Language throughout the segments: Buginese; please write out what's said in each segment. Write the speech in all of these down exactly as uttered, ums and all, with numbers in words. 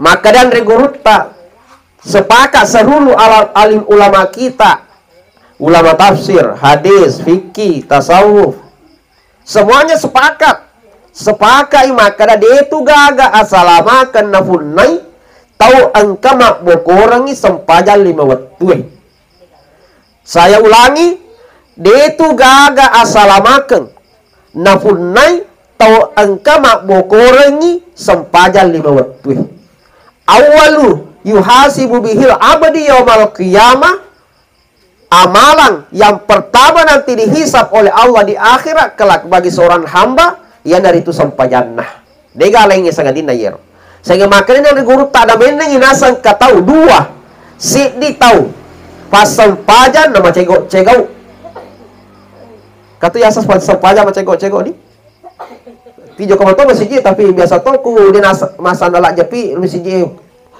Makkeda anre gurutta, sepakat seluruh ala-, alim ulama kita, ulama tafsir, hadis, fikih, tasawuf, semuanya sepakat. Sepakat i makkeda detu gaga asalamakeng nafunnai tau engka mabbokorengngi sempajang lima wettue. Saya ulangi, detu gaga asalamakeng nafunnai tau engka mabbokorengngi sempajang lima wettue. Awwalu yuhasibu bihil abdi yaumal qiyamah, amalan yang pertama nanti dihisab oleh Allah di akhirat kelak bagi seorang hamba, iyanaritu sempajanna. Dega laingnge sangadinna iyero. Sehingga makanya dari guru tak ada menengi nasang katau dua, siddi tau passempajan nama cego-cego. Katu yasas passempajan macego-cego di. Tijo kama to masiji, tapi biasa to ku dia nas-, masanda la japi masiji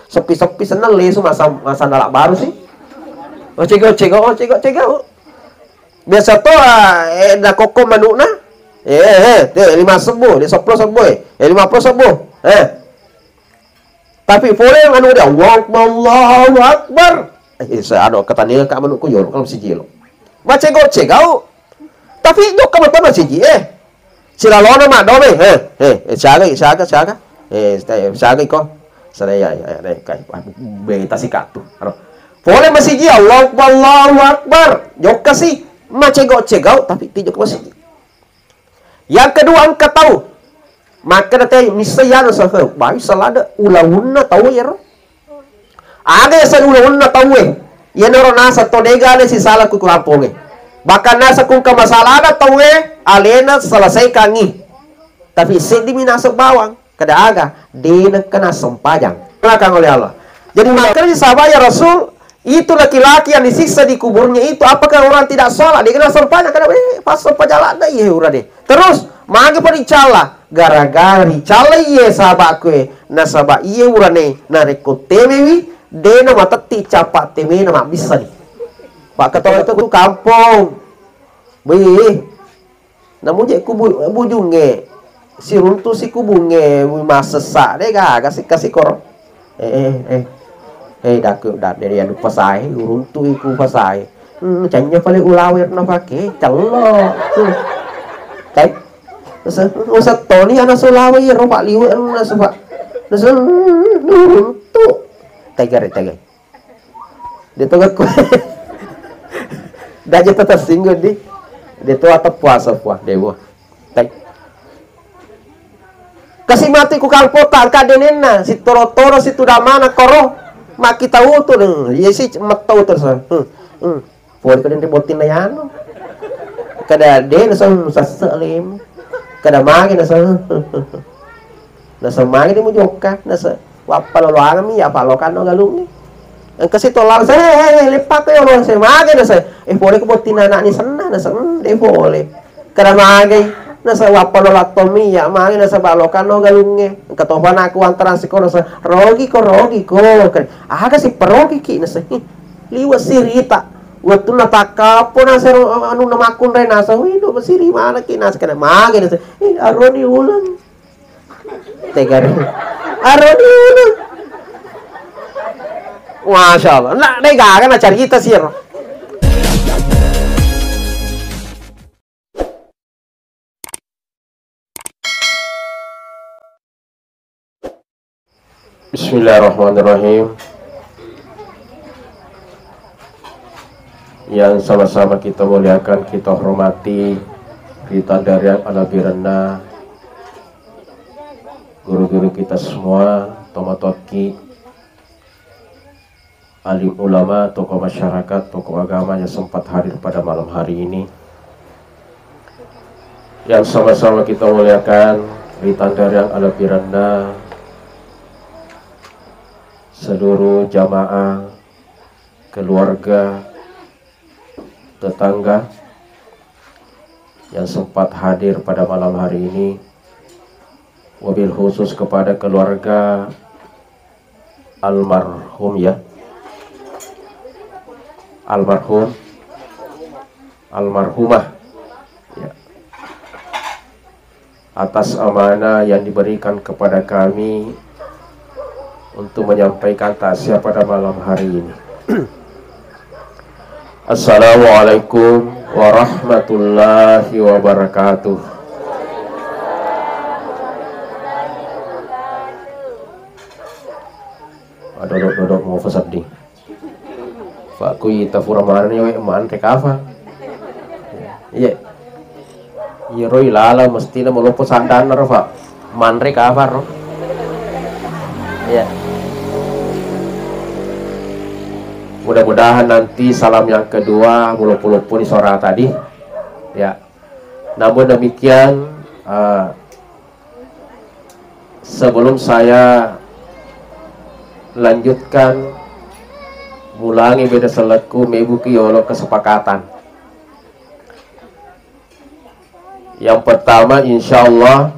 sepi-sepi seneng lesu masa, masanda la baru sih. Oh, cego-cego, oh, cego-cego. Biasa to, ah, eh, da kokko manukna. Eh, eh, eh, lima sebbu, di sepuluh sebbu, eh, eh, lima puluh sebbu. Eh. Tapi pole anu dia, Allahu Akbar, Allahu Akbar. Eh, sa-, anu, katania ka manukku yolo, kalau siji lo. Macego-cego. Tapi jokka mato masiji, eh. Silalona madome, eh, eh, eh, siaga, siaga, siaga. Eh, sta-, siaga iko. Sana ya, ya, ya, deh, kai, wah, beta si katu. Aro. Pole masiji, Allahu Akbar, Allahu Akbar. Jokka si, macego-cego, tapi ti jokka masiji. Yang kedua, engka tau. Makkeda te, misseng yano sa, he, bawi salada, ulawunna tau yero. Aga yaseng ulawunna tauwe, iyanaro naseng to dega ale sisala ku kampongnge. Bahkan naseng ku engka masalana tauwe, alena selesaikangngi. Tapi seddimi naseng bawang, kada aga, de nengka nasempajang. Belakang oleh Allah. Jadi makkeda sahabat, "Ya Rasul, itu laki-laki yang disiksa di kuburnya itu, apakah orang tidak sholat?" Dia kena sempajang, kada, eh, pas sempajang ladde, iya, ura deh. Terus, magi pa dicalla, gara-gara dicalla iye sahabakku e, nasaba iye urane, narekko temewi, de na matetti capa temena mabbissani. Pak Ketua itu tu kampung. Wih, namuje kubu-, bujungnge, siruntu si kubungnge, wih, masessa, de gaga si kasi koro. Eh, eh, eh. Eh, daku, da-, dari anu pasae, uruntu iku pasae. Hmm, canya pale ulawer na pake, cello. Hmm. Kai? Nasa, nasa toli ana sulawe ya, ropak liwe, nasa, Pak. Nasa, hmm, uruntu. Tegare, tegare. Dia to gakku. Daje tetap singgung di. Dia to atau puasa, puah, dewa. Kai. Kasi matu ku kalpota, engka denenna, sitoro-toro, situdamana, koro, makkita utu, iya si metto utu, sa. Hmm, hmm. Pori ko denre bottinna yano. Kada de, nasa, hmm, sesse lemu. Kada magi, nasa, hmm, hmm, hmm. Nasa magi de mujokka, nasa, wappa loloangami, ya palokanno galungnge. Engka si tollang, sa, eh, eh, eh, leppa ko yolo, sa, magi, nasa, eh, pole ko bottinna anakni senna, nasa, hmm, de pole. Kada magai, nasa wappa lo lattomi, ya magi nasa balokanno galungnge. Engka topa naku antarang sikola, nasa rogi ko, rogi ko. Kada, aga si parogi ki, nasa, ih, liwe sirita. Wettunna takkapo nasa ro-, anu namakkunrai nasa, wih, do masiri mana ki, nasa kada magai, nasa, ih, aroni uleng. Tegari. Aroni uleng. Masya Allah. Nah, dai gaga na carita siro. Bismillahirrahmanirrahim. Yang sama-sama kita muliakan, kita hormati, kita dari yang ala biranna, guru-guru kita semua, tomatoakki, alim ulama, tokoh masyarakat, tokoh agama yang sempat hadir pada malam hari ini. Yang sama-sama kita muliakan, ritandariang alapiranna, seluruh jamaah, keluarga, tetangga yang sempat hadir pada malam hari ini, wabil khusus kepada keluarga almarhum, ya, almarhum, almarhumah, ya, atas amanah yang diberikan kepada kami untuk menyampaikan takziah pada malam hari ini. Assalamualaikum warahmatullahi wabarakatuh. Dodok-dodok mau pesedding. Pak kui tafura maneng we manre kafang. Iya. Iyaro ilala mestina maloppo saddanna ro, Pak. Manre kafang ro. Iya. Mudah-mudahan nanti salam yang kedua maloppo-loppo ni suara tadi. Ya. Namun demikian, eh, sebelum saya lanjutkan, mulangi beda selekku, mebuki yolo kesepakatan. Yang pertama, insya Allah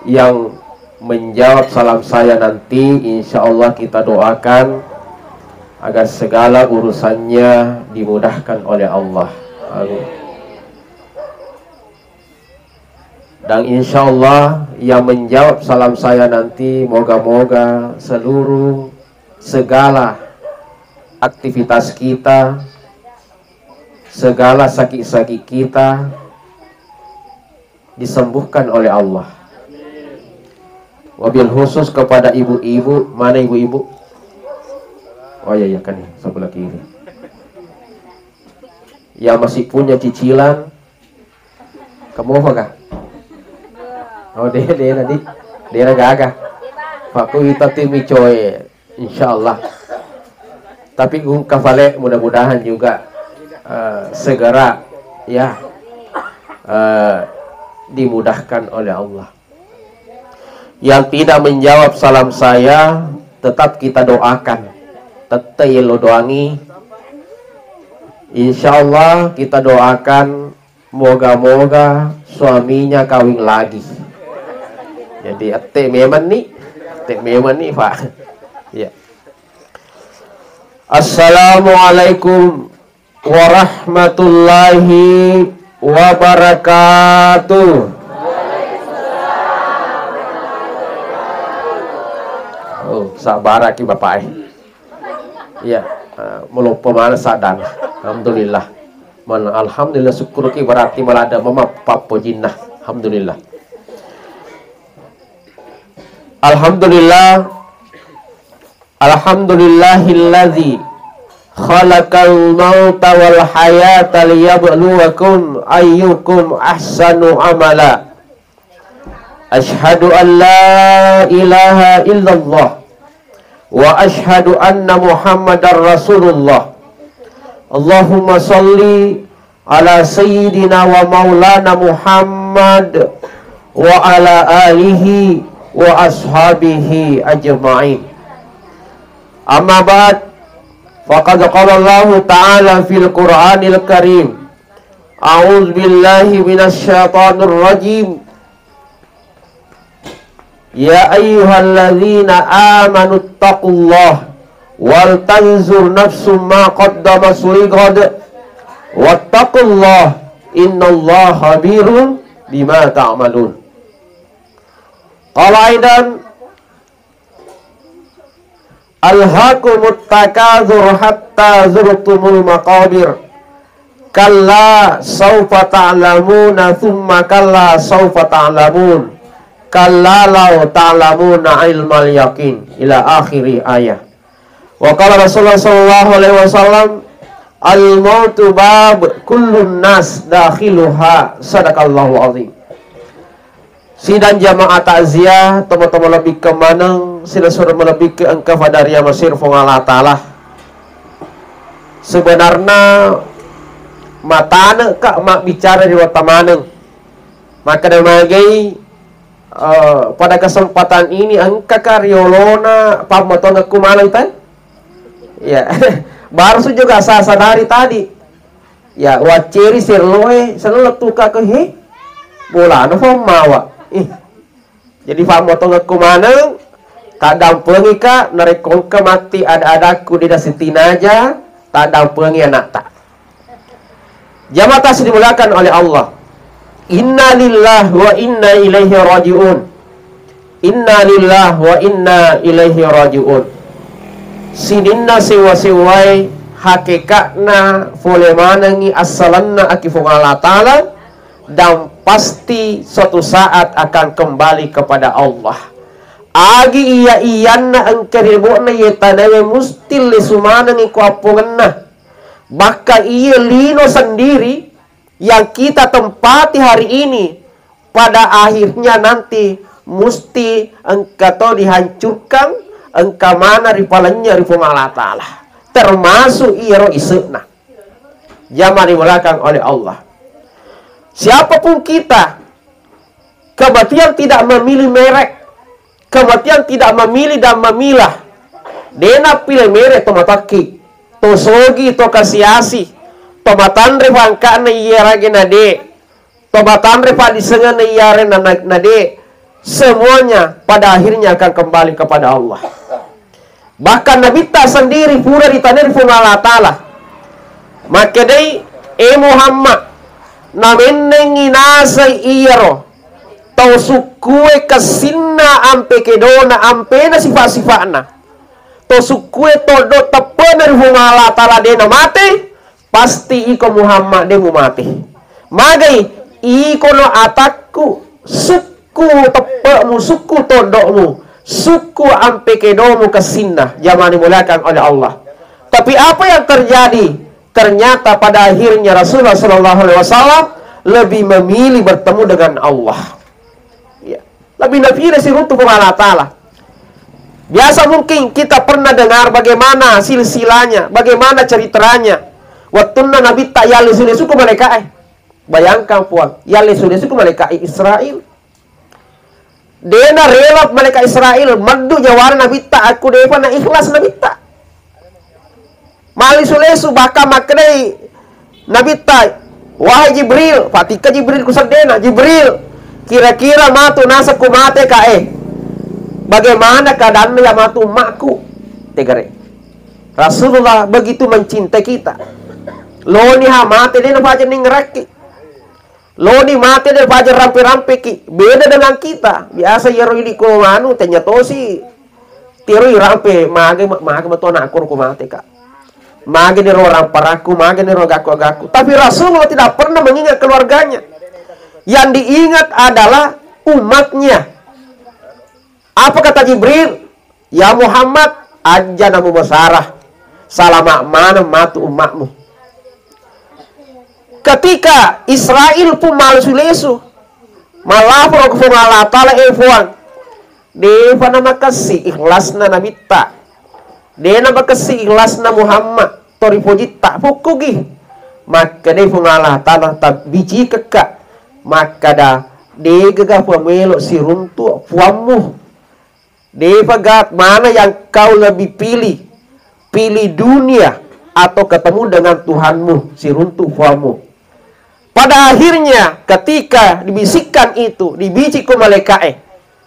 yang menjawab salam saya nanti, insya Allah kita doakan agar segala urusannya dimudahkan oleh Allah. Amin. Dan insya Allah yang menjawab salam saya nanti, moga-moga seluruh segala aktivitas kita, segala sakit-sakit kita disembuhkan oleh Allah. Wabil khusus kepada ibu-ibu, mana ibu-ibu? Oh iya, iya kan nih, sebelah kiri. Yang masih punya cicilan, kamu apa kah? Oh, dia, dia nanti, dia gaga. Pak kui timi coy. Insya Allah. Tapi gungka fale, mudah-mudahan juga, eh, segera, ya, eh, dimudahkan oleh Allah. Yang tidak menjawab salam saya, tetap kita doakan. Tette yello doangi. Insya Allah kita doakan moga-moga suaminya kawin lagi. Jadi ette memang nih, ette memang nih, Pak. Ya. Assalamualaikum warahmatullahi wabarakatuh. Oh, sabaraki Bapak eh. Iya, eh, meloppo mana sadang. Alhamdulillah. Mana alhamdulillah, syukurki berarti malah ada mama pappojinna. Alhamdulillah. Alhamdulillah. Alhamdulillahilladzi khalaqal mauta wal hayata liyabluwakum ayyukum ahsanu amala. Asyhadu an la ilaha illallah wa asyhadu anna Muhammadar Rasulullah. Allahumma salli ala sayyidina wa maulana Muhammad wa ala alihi wa ashabihi ajma'in. Amma ba'd, faqad qala Allahu ta'ala fil Qur'anil Karim, a'udzu billahi minasy syaithanir rajim. Ya ayyuhalladzina amanu taqullaha wal tanzur nafsum ma qaddamat lighad wattaqullah innallaha khabirun bima ta'malun. Qala aidan, alhaakumut takatsur hatta zurtumul maqabir. Kalla saufa ta'lamuna tsumma kalla saufa ta'lamun. Kalla law ta'lamuna ilmal yaqin. Ila akhiri ayah. Wa qala Rasulullah sallallahu alaihi wasallam, al mautu bab kullun nas dakhiluha. Sadaqallahul azim. Sidang jamaah takziah, tomatoa malebbikkeng maneng, silessureng malebbikkeng engka fadaria masir Puang Allah Ta'ala. Sebenarna matane'ka mabbicara ri wata maneng. Makkeda magai, eh, pada kesempatan ini engkaka riolona pammatongekku maneng ta? Ya, baru juga saya sadari tadi. Ya, wacceri serloe, senneng lettuka ke, he? Bolana fammawa. Ih. Jadi fammotongekku maneng, taddampengika, narekko engka matti ada-adakku de nasitinaja, taddampengi anakta. Jamaah tas dimuliakan oleh Allah. Inna lillahi wa inna ilaihi raji'un. Inna lillahi wa inna ilaihi raji'un. Sininna sewwa-sewwae, hakeka'na fole manengngi assalenna aki Puang Allah Ta'ala, dan pasti suatu saat akan kembali kepada Allah. Agi iya-iyanna engka ri lebo'na iye tanae musti lesu manengngi ko appongenna. Bahkan iye lino sendiri yang kita tempati hari ini, pada akhirnya nanti musti engka to dihancurkan, engka mana ripalennye ri Puang Allah Ta'ala. Termasuk iyaro ise'na. Jamaah dimuliakan oleh Allah. Siapapun kita, kematian tidak memilih merek, kematian tidak memilih dan memilah. Dena pile merek to matakki, to sogi, to kasiasi, to matanre pangka'na iyarega na de, to matanre paddisengenna iyarega na, na, na de. Semuanya pada akhirnya akan kembali kepada Allah. Bahkan Nabitta sendiri pura ditanya ri Puang Allah Ta'ala. Makkedai, "E Muhammad, namennengngi naseng iyaro tau sukkue kessinna ampe kedona, ampena sifa-sifa'na. To sukkue toddo teppe'na ri Puang Allah Ta'ala de namate, pasti iko Muhammad de mumate. Magai, ikono atakku, sukku teppe'mu, sukku toddo'mu, sukku ampe kedomu kessinna." Jamaah dimuliakan oleh Allah. Tapi apa yang terjadi? Ternyata pada akhirnya Rasulullah sallallahu alaihi wasallam lebih memilih bertemu dengan Allah. Ya. Lebih napilih siruntu Puang Allah Ta'ala. Biasa mungkin kita pernah dengar bagaimana silsilahnya, bagaimana ceritanya. Wattunna Nabitta yallesu-lesu ku malaika'e. Bayangkan, Puang, yallesu-lesu ku malaika'e Israel. Dena rela malaikat Israel, meddu nyawana Nabitta, aku depa na ikhlas Nabitta. Mallesu-lesu, bahkan makkedai Nabitta, "Wahai Jibril," fatikka Jibril ku seddena, "Jibril, kira-kira matu naseng ku mate ka e, bagaimana keadaanna ya matu ummakku?" Tegare. Rasulullah begitu mencintai kita. Loni ha mate de napaja ningerakki. Loni mate de paja rampe-rampeki. Beda dengan kita. Biasa iyaro idi ko anu, tanya tosi. Tiro irampe, mage, mage mato anakku ko mate ka. Mage niro ramparakku, mage niro gakku-gakku. Tapi Rasulullah tidak pernah mengingat keluarganya. Yang diingat adalah umatnya. Apa kata Jibril? "Ya Muhammad, ajana mumasara. Salama maneng matu ummakmu." Ketika Israel pun mallesu-lesu, malapor ke Puang Allah Ta'ala, "E Puang, depa namakessi ikhlasna Nabitta. De namakessi ikhlasna Muhammad, to ripojitta, pukkugi." Makkedai Puang Allah Ta'ala, "Tabbicikekka." Makkeda, "Degaga pamelo siruntu Puammu. Depaga mana yang kau lebih pilih? Pilih dunia atau ketemu dengan Tuhanmu, siruntu Puammu?" Pada akhirnya, ketika dibisikkan itu, dibicikko malaika'e,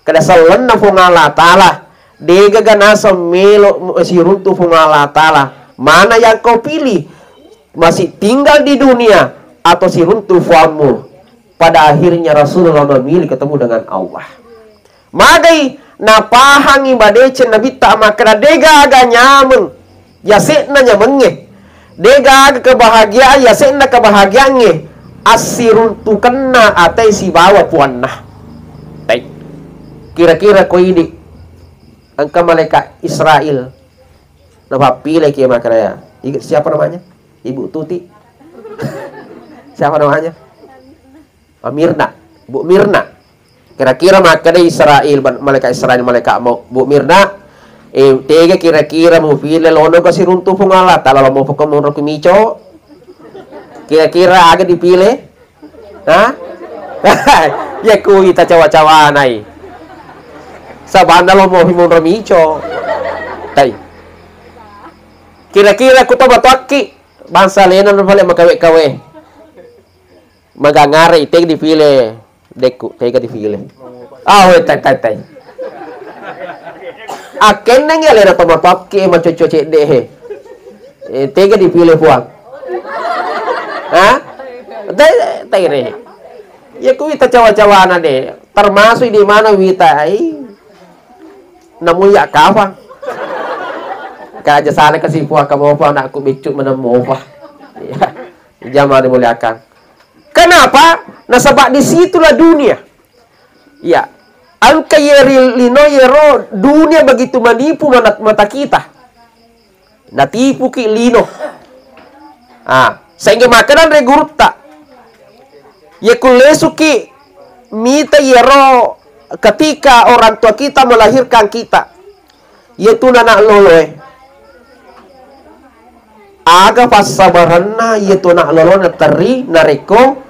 kada sellenna Puang Allah Ta'ala, degaga naseng melo siruntu Puang Allah Ta'ala. Mana yang kau pilih? Masih tinggal di dunia atau siruntu Puammu? Pada akhirnya Rasulullah memilih ketemu dengan Allah. Magai napahangi madeceng Nabitta makkeda, degaga nyameng yase'na nyamengnge, degaga kebahagiaan yase'na kebahagiaangnge, assiruntukenna atai sibawa puanna. Tai. Kira-kira ko idi engka malaikat Israel napappileki makkeda, siapa namanya? Ibu Tuti? Siapa namanya? Ah, Mirna, Bu Mirna. Kira-kira makkeda Israel, ban-, malaikat Israel, malaikat mau, Bu Mirna, eh, tega kira-kira mupile lono ko siruntu Puang Allah Ta'ala, lo mau poko monro ku mico? Kira-kira aga dipile? Hah? Ya ku ita cawa-cawanai. Sabanda lo mau monro mico. Tai. Kira-kira ku to batuakki, bangsa lena pale makawe-kawe. Magangare, tega dipile, dekku, tega dipile. Ah, weh, tai, tai, tai. Akkennengi alena tomatoakke macoco cedde he. Eh, tega dipile Puang? Hah? Tai, tai re. Ya ku wita cawa-cawana de. Termasuk di mana wita ai. Namu iya kafang. Kaja sana kasi puaka mofa, anakku beccu meneng mofa. Iya. Jamaah dimuliakan. Kenapa? Nasaba disitulah dunia. Iya. Engka yeri lino yero dunia begitu menipu mana-, mata kita. Natipuki lino. Ah, sehingga makkeda anre gurutta. Ye kullesuki mita yero ketika orang tua kita melahirkan kita. Yetu anak loloe. Aga passabaranna yetu anak loloe naterri narekko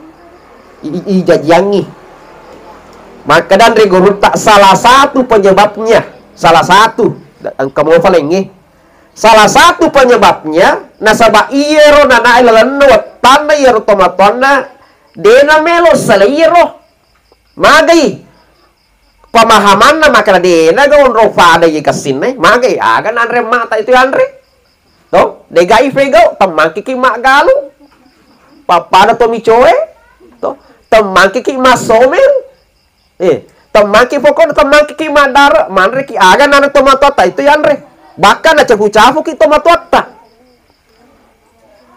i-, i-, ijajiangngi. Makkeda anre gurutta salah satu penyebabnya, salah satu, engka mofa lengnge. Salah satu penyebabnya, nasaba iyero nanae lalenna wettanna iyero tomatoanna, dena melo selai iyero. Magai pemahamanna makkeda dena ga onrong pada iye kessinna, magai aga nanre mata itu yanre. To, degai fegau, temmangkiki maggalung. Pappada to micoe, to, temmangkiki massomeng. Eh, temmangki pokokna temmangkiki maddare, manreki aga nana tomatoatta itu yanre. Bahkan nacafu-cafuki tomatoatta.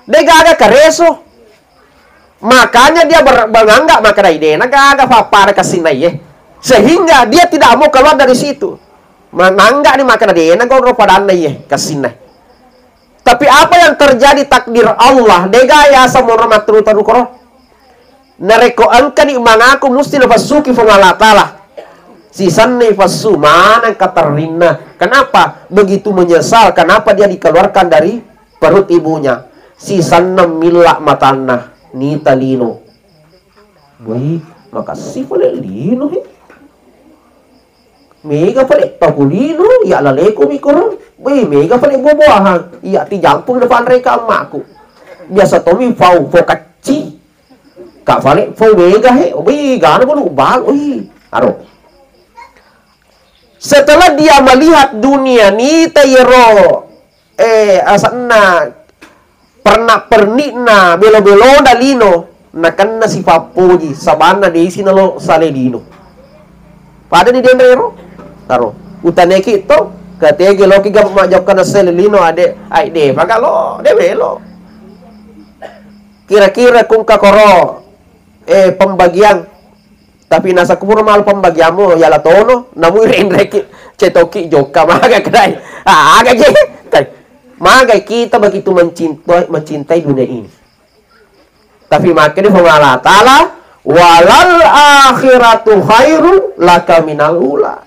De gaga kareso. Makanya dia ber-, menganggap makkeda dena gaga pappada kassinna iye. Sehingga dia tidak mau keluar dari situ. Menganggap ni makkeda dena goro padanna iye kassinna. Tapi apa yang terjadi takdir Allah, dega yaseng monro matteru-teru koro. Narekko engkani mangaku musti nafessuki Puang Allah Ta'ala. Sisenni fessu maneng katerrinna. Kenapa? Begitu menyesal kenapa dia dikeluarkan dari perut ibunya. Sisenna milla matanna, nita lino. Woi, makassi pale lino he. Mega pale tau lino, iya laleko mi koro. Woi, mega pale buah-buahan. Iya tijampung depan reka ammaku. Biasa tomi fau, fau kacci. Ka pale fau mega he. Woi, gana bolu bal. Woi, aro. Setelah dia melihat dunia ni tayero, eh, asanna pernak-pernikna belo-belona lino, nakenna sipappoji, sabanna desi nalo sale lino. Pada ni denre ro? Taro. Utaneki to, katege loki ga majokka na sale lino ade, ai de, pagalo, de melo. Kira-kira kungka koro, eh, pembagian. Tapi nasa kupuro malu pembagianmu, yala tono, namu renreki, cetoki jokka, maga kedai. Ah, aga je. Magai kita begitu mencintai, mencintai dunia ini. Tapi makanya Puang Allah Ta'ala, "Walal akhiratu khairul laka minal ula."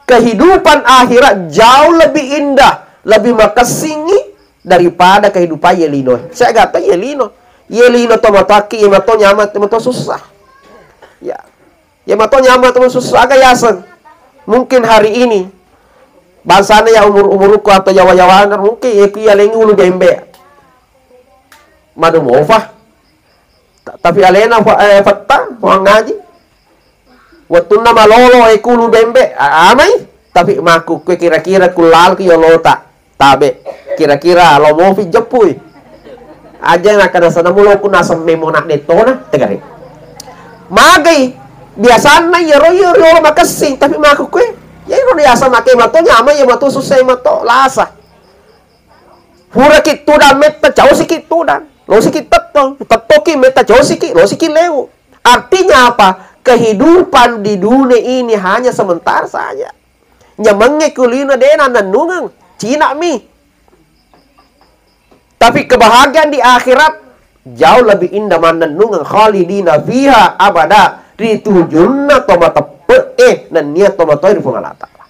Kehidupan akhirat jauh lebih indah, lebih makessingi daripada kehidupan ye lino. Saya kata ye lino. Ye lino to matoaki, ye mato nyaman, ye mato susah. Ya. Ye mato nyaman, ye mato susah. Aga yaseng. Mungkin hari ini, bangsana ya umur-umurku atau yawa-yawana, mungkin ye ku yalengi ulu bembe. Madu mofa. Ta-, tapi alena fa-, eh, fetta, Puang ngaji. Wettunna malolo e kulu bembe, a-, amai. Tapi maku kue kira-kira kulal ki yolota. Tabe. Kira-kira lo mofi jeppui. Aja nakana sana mulo ku nasem memo nak detona, tegare. Magai, biasanna yero, yero, yero makessing, tapi maku kue, ya iro biasa make mato nyamai, ya mato susah, mato lasa. Puraki tudang metta, causiki tudang. Losiki tettong. Tettoki metta, causiki, losiki lewu. Artinya apa? Kehidupan di dunia ini hanya sementara saja. Nyamangnge kulino dena nennungeng. Cina mi. Tapi kebahagiaan di akhirat jauh lebih indah mannennungeng. Khalidina fiha abada. Ritujunna to mateppe e nennia to matoe ri Puang Allah Ta'ala.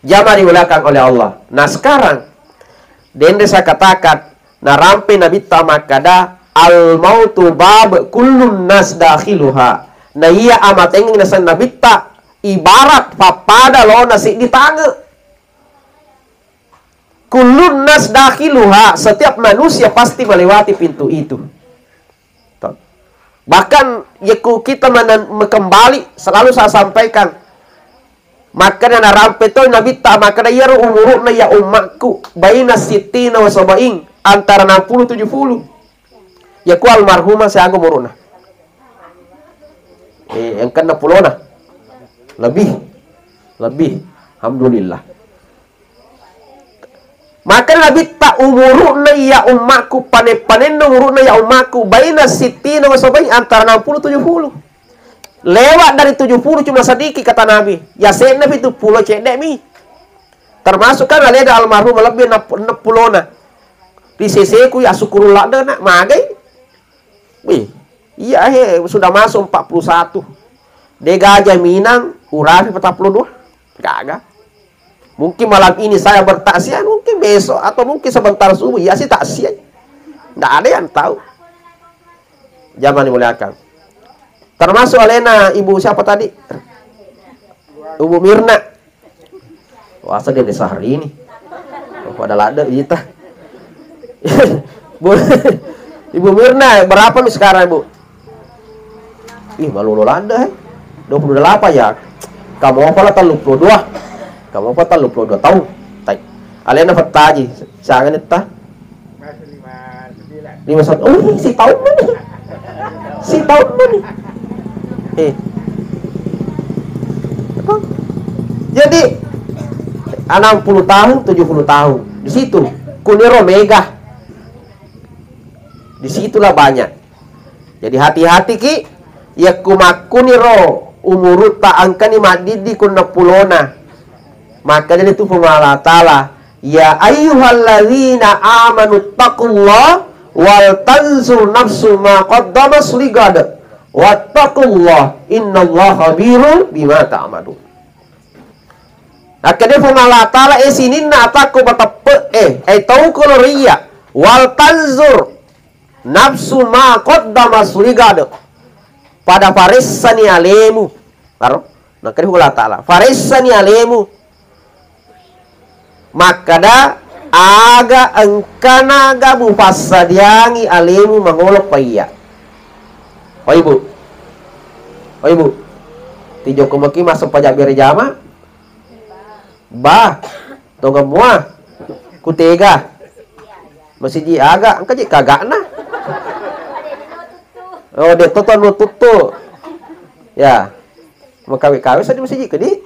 Jamaah dimuliakan oleh Allah. Nah, sekarang, denre saya katakan, narampe Nabitta makkada, "Al mautu bab kullun nas dakhiluha." Na iya amatengeng naseng Nabitta, ibarat pappada lona siddi tange. Kullun nas dakhiluha, setiap manusia pasti melewati pintu itu. Bahkan, yekku kita menen-, mekembali, selalu saya sampaikan. Makkeda narampe to Nabitta, makkeda, "Iyaro umuru'na ya ummakku, baina sittina wa sabain, antara enam puluh tujuh puluh." Yaku almarhumah siaga umuru'na. Eh, engka enam puluh na. Lebih. Lebih. Alhamdulillah. Maka Nabitta, umuru'na iya ummaku, pane-panenna umuru'na iya ummaku, baina sittina wa sab'in, antara enam puluh tujuh puluh. Lewat dari tujuh puluh cuma sedikit, kata Nabi. Yase'na pitu pulo cedde'mi. Termasuk kan alena almarhum lebbi enam puluh, enam puluh na. Di seseku ya syukurullah dena, magai. Wih, iya he, sudah masuk empat puluh satu. Dega jaminan urapi patappulo dua. Gaga. Mungkin malam ini saya bertaksiah, mungkin besok atau mungkin sebentar subuh, ya sih taksiah. Nggak ada yang tahu. Jamaah dimuliakan. Termasuk alena Ibu siapa tadi? Ibu Mirna. Wasa dia desa hari ini. Oh, pada ladde ita. Bu, Ibu Mirna, berapa mi sekarang, Bu? Ih, malolo ladde, eh. Dua puluh delapan ya. Kamu apa lah tellu puluh dua? Kamu apa tellu puluh dua tahun? Tai. Alena fettaji, siaga netta? Lima satu. Oh, si tahun mana? Si tahun mana? Eh. Apa? Jadi, enam puluh tahun, tujuh puluh tahun. Di situ, kuniro mega. Disitulah banyak. Jadi hati-hati ki, yakku makkuniro umurutta engkani maddiddi kunna pulona. Maka jadi tu Puang Allah Ta'ala, "Ya ayyuhalladzina amanu taqullaha wal tanzur nafsu ma qaddamas ligad, wattaqullaha innallaha khabirun bima ta'malun." Akkeda Puang Allah Ta'ala, "Eh, sininna atakku mateppe, eh, eh, tauko lo ria, wal tanzur nafsu ma qaddamas ligad." Pada faressani alemu. Aro? Nakkeda Puang Allah Ta'ala, "Faressani alemu." Makkada, aga engkanaga mupassadiangi alemu mangolo paiya. Oh, Ibu. Oh, Ibu. Tijokko maki masuk pajak bere jama. Ba. Tonga mua. Kutega. Masiji aga, engka ji kagakna. Oh, de' to tonu tuttu. Ya. Makawe-kawe sadi masiji kedi.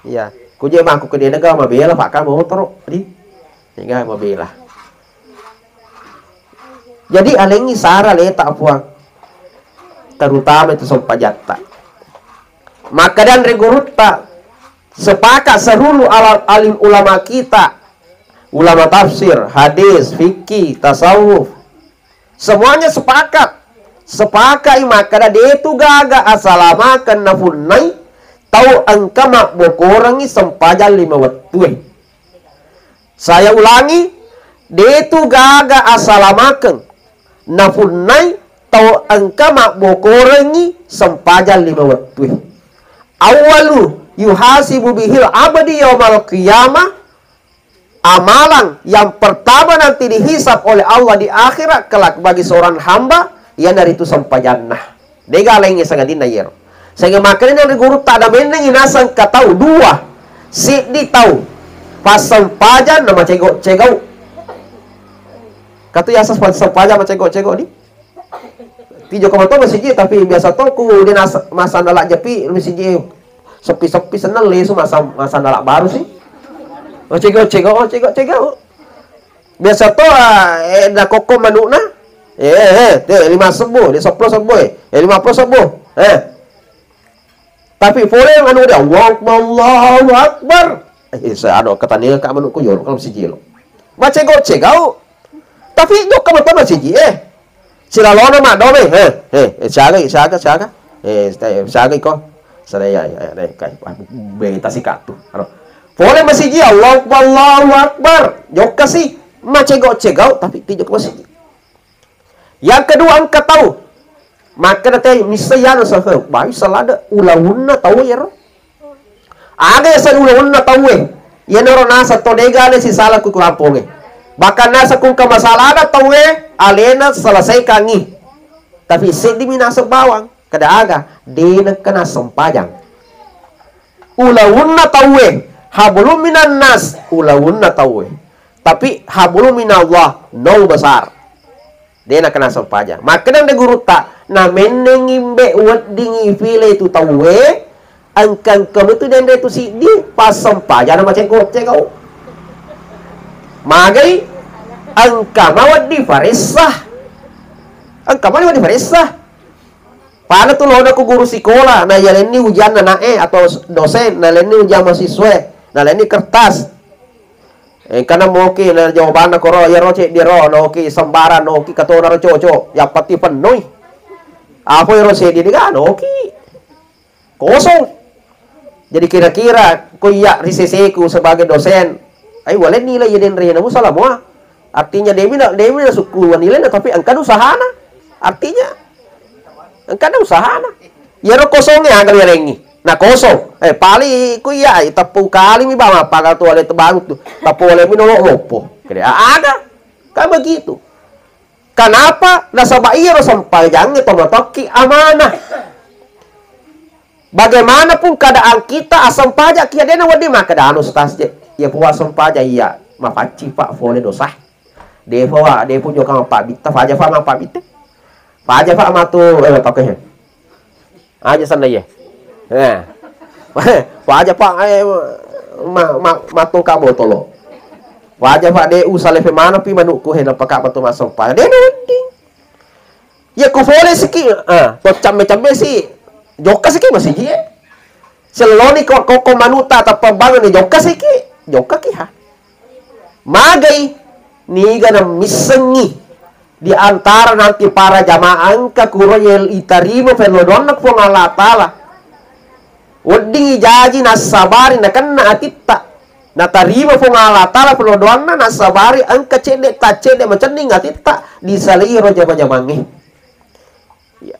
Iya, kuje mangku kedena ga mabela, pakka motoro, di. Niga mabela. Jadi alengi sara leta Puang. Terutama itu sempajatta. Maka dan regurutta sepakat seluruh ala-, alim ulama kita, ulama tafsir, hadis, fikih, tasawuf, semuanya sepakat. Sepakat i makkeda detu gaga asalamakenna punnai tau engka mabbokorengngi sempajang lima wettue. Saya ulangi, detu gaga asalamakeng napunnai tau engka mabbokorengngi sempajang lima wettue. Awwalu yuhasibu bihil abdi yaumal qiyamah, amalan yang pertama nanti dihisab oleh Allah di akhirat kelak bagi seorang hamba, iyanaritu sempajanna. Dega laingnge sangadinna iyero. Sehingga makanya dari guru tak ada menengi nasang katau dua, siddi tau, pas sempajan nama cego-cego. Katu yasas pas sempajan macego-cego di. Tijo kamato masiji, tapi biasa to ku dia nas-, masa nalak jepi masiji. Sepi-sepi seneng lesu masa, masa nalak baru sih. Oh, cego, cego, oh, cego, cego. Biasa to, ah, eh, da kokko manukna. Eh, eh, eh, de lima sebbu, de seppulo sebbu, eh. Eh, lima puluh sebbu. Eh. Tapi pole anu dia, Allahu Akbar, Allahu Akbar. Eh, sa-, anu, katania ka manukku yolo, kalau siji lo. Macego-cego. Tapi jokka mato masiji, eh. Silalona maddome, eh, eh, eh, siaga, siaga, siaga. Eh, sta-, siaga iko. Sana ya, ya, ya, deh, kai, wah, beta si katu. Aro. Pole masiji, Allahu Akbar, Allahu Akbar. Jokka si, macego-cego, tapi ti jokka masiji. Yang kedua, engka tau. Maka na te missa yana sa, bawi salada ulaunna tau yero. Aga yaseng ulaunna tauwe, iyanaro naseng to dega ale sisala ku kurampongnge. Bahkan naseng ku engka masalana tauwe, alena selesaikangngi. Tapi seddimi naseng bawang, kada aga, de nengka naseng pajang. Ulaunna tauwe, hablum minan nas, ulaunna tauwe. Tapi hablum minallah, no besar. De nakana sempajang. Makkedang de gurutta, namennengi mbe weddingi file tu tauwe, Engka-engka metu denre tu siddi, passempajang macet gocce kau. Magai, engka mawedding faressa. Engka mawedding faressa. Pada tu lona ku guru sikola, na yalenni ujian ana'e atau s-, dosen, na yalenni ujian mahasiswa, na yalenni kertas. Engkana moki na jawabanna koro, iyaro ceddi ro, noki sembarang, noki katona ro cocok, yang penting pennoi. Apa iyaro seddi dega, noki. Kosong. Jadi kira-kira ko iya ri seseku sebagai dosen, ai wale nilai iya denre na musala mua. Artinya demi na, demi na sukku nilai na, tapi engka usahana. Artinya engka usahana. Iyaro kosongnge aga yarengngi. Na kosong. Eh, pali ku iya, ai teppu kalimi ba mappaga tu wale tebaru tu. Teppu wale mi nolok loppo. Kede aga. Kan begitu. Kenapa? Nasaba iyaro sempajangnge to matokki amanah. Bagaimanapun keadaan kita, assempajakki, dena wedding makkeda anu, Ustaz, je, iya puwa sempajang iya, mapaccing, Pak, fole dosa. Defa, wa, defu jokka mappabbitta, faja, fa, mappabbitta. Faja, fa, matu, eh, pakai. Aja sana iya. Eh. Faja, Pak, eh, ma, ma, matungka botolo. Faja, Pak, de usale fe mana pi manukku he, napaka matu massempajang. Dena wedding. Iya ku fole siki, ah, to camme-camme si, jokka siki masigi e. Selloni ko, ko, ko manuta tappa bangun ni jokka siki, jokka ki ha. Magai, niga na missengi di antara nanti para jamaah engka kuro yel itarima fello doanna Puang Allah Ta'ala. Wedding ijaji nassabari nakenna atitta. Natarima Puang Allah Ta'ala pendoanna, nassabari engka cedde taccedde macenning atitta disalai ro jama-jamangnge. Iya.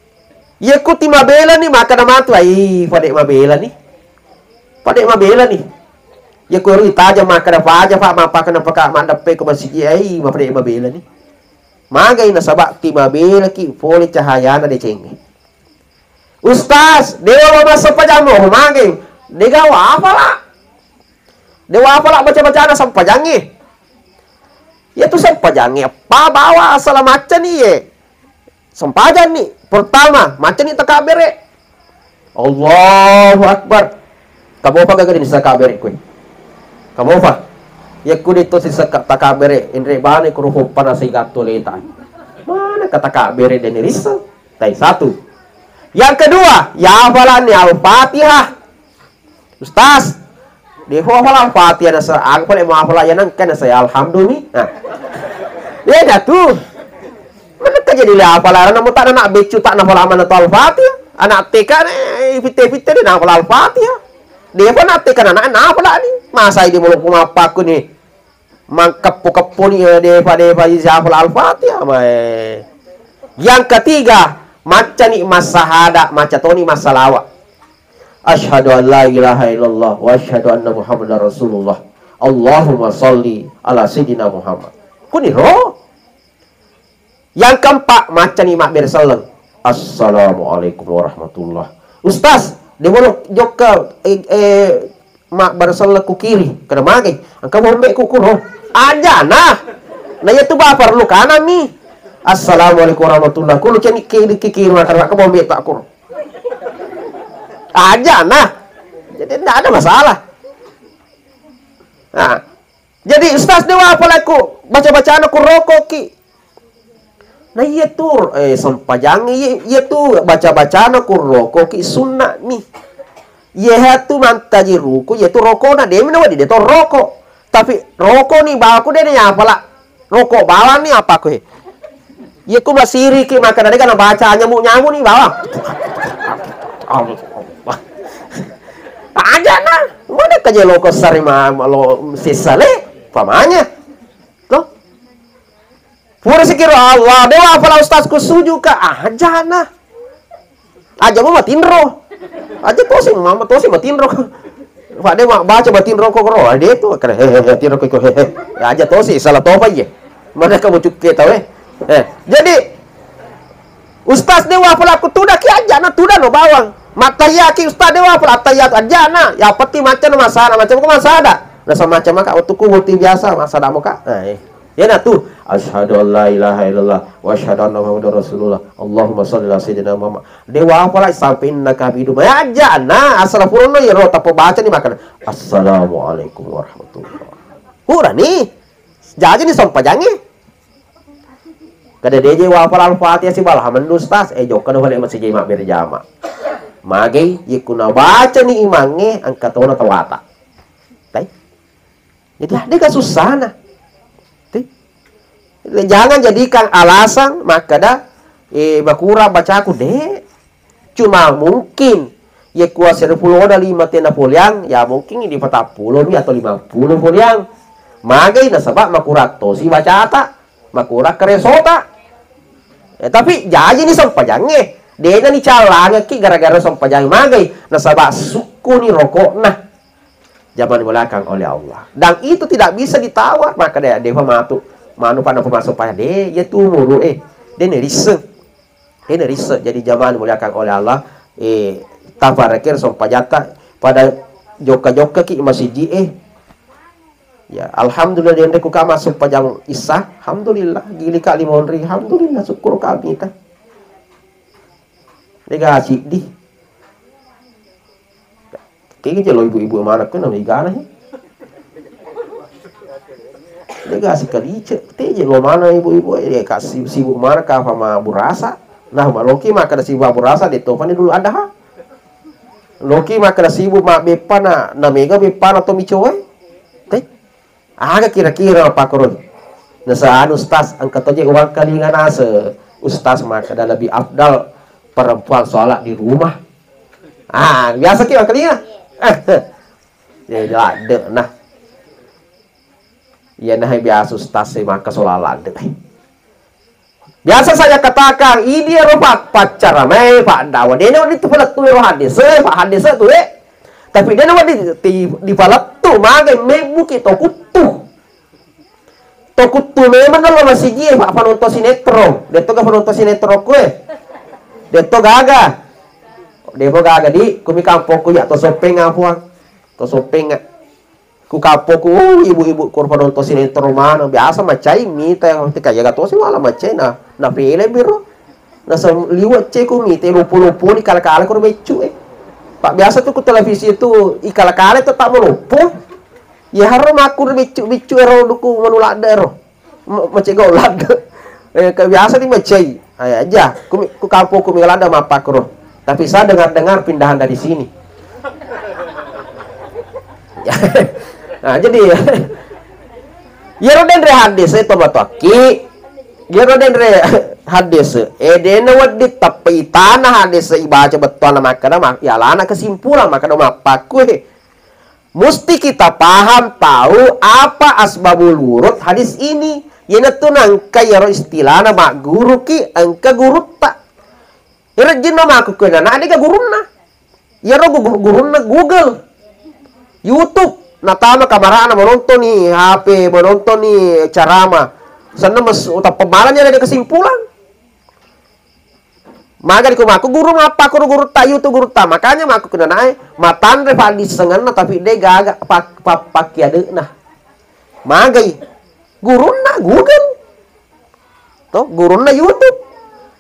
Iya ku ti mabelani, makkeda matu, ai, pade mabelani. Pade mabelani. Iya ku ri taja makkeda paja, Pak, mappakana paka maddeppe ko masigi, ai, mapade mabelani. Magai nasaba ti mabelaki pole cahayana decengnge. Ustaz, dewa mama sempajang mo, magai. Degawa apala? Dewa apala baca-bacana sempajangnge? Iya tu sempajangnge, apa bawa asala maccani ye? Sempajanni. Pertama, maccani takabbere. Allahu Akbar. Kamofa gaga dini sakabbere kue? Kamofa? Iya ku de to siseka takabbere, inre bane ku ruhu pana sigatto leta. Mana ka takabbere deni rissa? Tai satu. Yang kedua, ya hafalanni Al-Fatihah. Ustaz, de ho hafal Al-Fatihah nasa, aga pale mau hafal ya nang kan saya alhamdulillah. Nah. Iya dah tu. Mana ka jadi le hafal, anak mutak anak becu tak nafal mana tu Al-Fatihah. Anak T K ne, fitte-fitte de nafal Al-Fatihah. De ho anak T K anak nafal ni. Masa ini mau aku ni. Mangkeppo-kepponi, eh, defa-defa isi hafal Al-Fatihah, mae. Yang ketiga, maccani massahada, macca toni massalawa. Asyhadu an la ilaha illallah wa asyhadu anna Muhammadar Rasulullah. Allahumma salli ala sayyidina Muhammad. Kuniro. Yang keempat, maccani mabbere selleng. Assalamualaikum warahmatullah. Ustaz, de bolo jokka, eh, eh, mabbere selleng ku kiri. Kada magai. Engka bombe ku kuro. Ajana. Na iya tu ba perlu kanami. Assalamualaikum warahmatullah. Kulo ceni kiri, kiri, kiri, makan, makan bombe tak kuro. Ajana. Jadi tidak ada masalah. Nah, jadi, Ustaz, dewa apa laku baca-bacana ku roko ki? Nah, iya tu, eh, sempajangi, iya, iya tu baca-bacana ku roko ki sunna ni. Iya tu mantaji ruku, iya tu roko na demi nawa di deto roko. Tapi roko ni baku de ni apa la? Roko bawang ni apa ku he? Iya ku masiri ki maka dega na baca nyamu-nyamu ni bawang. Aja na, mana kaje loko sari ma, ma lo sisa le, pamanya. Tuh. Pura sikiro Allah, dewa apa la ustaz ku suju ka? Aja na. Aja mau matinro. Aja tosi, mama tosi matinro. Pak de ma baca matinro ko ro, ade tu kare he he he tinro ko he he. Ya, aja tosi, salah topa ye. Mana kamu cukke tau eh. Eh, jadi Ustaz dewa pelaku tuda ki aja na tuda no bawang. Matahiyaki ustaz dewa pelaku tahiyat aja na. Ya peti macam no masada, macam ko masada. Rasa macam maka waktu ku wati biasa masada muka. Eh, ya na tu. Asyhadu an la ilaha illallah wa asyhadu anna Muhammadar Rasulullah. Allahumma shalli ala sayyidina Muhammad. De wafala sampai innaka hamidum. Ya aja na asal furono ya ro tappa baca ni makana. Assalamualaikum warahmatullahi. Pura ni. Jaji ni sempajangi. Kada deje wafala Al-Fatihah si bala mendu ustaz. Eh jokka do balik masih jema berjama. Magai yekuna baca ni imange angkatona tawata. Tai. Jadi, ah, de' gaga sussana. Ti. Jangan jadikan alasan makkeda, eh, makurang bacaku, de'. Cuma mungkin, ye kuasa seppulo na lima tena poliang, ya mungkin di patappulo mi atau lima puluh poliang. Magai nasaba makurang tosi bacata, makurang karesota. Eh, tapi jaji ni sempajangnge. De'na ni calangekki gara-gara sempajang magai, nasaba sukkuni rokokna. Zaman dimulakan oleh Allah. Dan itu tidak bisa ditawar. Maka dia, dia matu, manu pada pemasuk payah. Dia, dia tu muru, eh. Dia ni risseng. Dia ni risseng. Jadi zaman dimulakan oleh Allah, eh, tafarakir sompajata pada jokka-jokka ki masiji, eh. Ya, alhamdulillah, dia ku kama sompajang isa. Alhamdulillah, gili kali monri. Alhamdulillah, syukur kami ta. Dega siddi. Kegi jelo ibu-ibu mana kena megana he. Dega sikalice. Te jelo mana ibu-ibu, eh, ka si-, sibuk mana ka fama burasa. Nah, maloki maka da sibuk burasa, de topa ni dulu ada ha. Loki maka da sibuk ma beppa na, na mega beppa na to micoe. Te. Aga kira-kira pakkoroi? Nasa anu ustaz, engka toje uwangkalinga nase ustaz makkeda lebih afdal perempuan sholat di rumah. Ah, biasa ki wangkalinga. Ya, ladde nah. Iya nah biasa ustaz e maka sholat ladde. Biasa saya katakan, idi ero pa-, paccaramae, paddawa. Dena wedding tu palettu ero hadis, eh, pa hadis tu, eh. Tapi dena wedding ti-, dipalettu, magai mebbuki to kuttu. To kuttu memang lo masigi, eh, pa-, panonton sinetron. Detto ga panonton sinetron kue. Detto gaga. Depo gaga di, kumi kampokku ya to sopeng apuang. To sopeng. Ku kappoku, oh, ibu-ibu kurva nonton sinetron mana, biasa macai mita yang penting kaya gato sih malah macai na, na film biro. Na sem-, liwat ceku mita lupo-lupo ni kala-kala kur beccu eh. Pak biasa tuh ku televisi itu ikala-kala itu tak melupo. Ya haro makur beccu-beccu ero duku manulak ero. Ma-, macegau ladde. Eh, kebiasa ni macai. Ai aja. Kumi-, ku kampung kumi ladde mappakro. Tapi saya dengar-dengar pindahan dari sini. Nah, jadi, iyaro denre hadis e to matoakki, iyaro denre hadis e, dena wedding teppeitana hadis e ibaca bettuanna makkeda ma-, yalana kesimpulan makkeda mappakku e. Musti kita paham, tahu apa asbabul wurud hadis ini. Iyanatu nangka iyaro istilahna magguruki engka gurutta. Irejjinna makkukkue nana dega gurunna. Iyaro gu-, gurunna Google, YouTube. Natama kamarana manontoni H P, manontoni carama. Senna mes-, utappa malanya ada kesimpulan. Magani ko makku guru mappakkoro gurutta, iyatu gurutta. Makanya makku kenanae matanre paddissengenna tapi de gaga pa-, pa-, pakkiade'na. Magai gurunna Google. To, gurunna YouTube.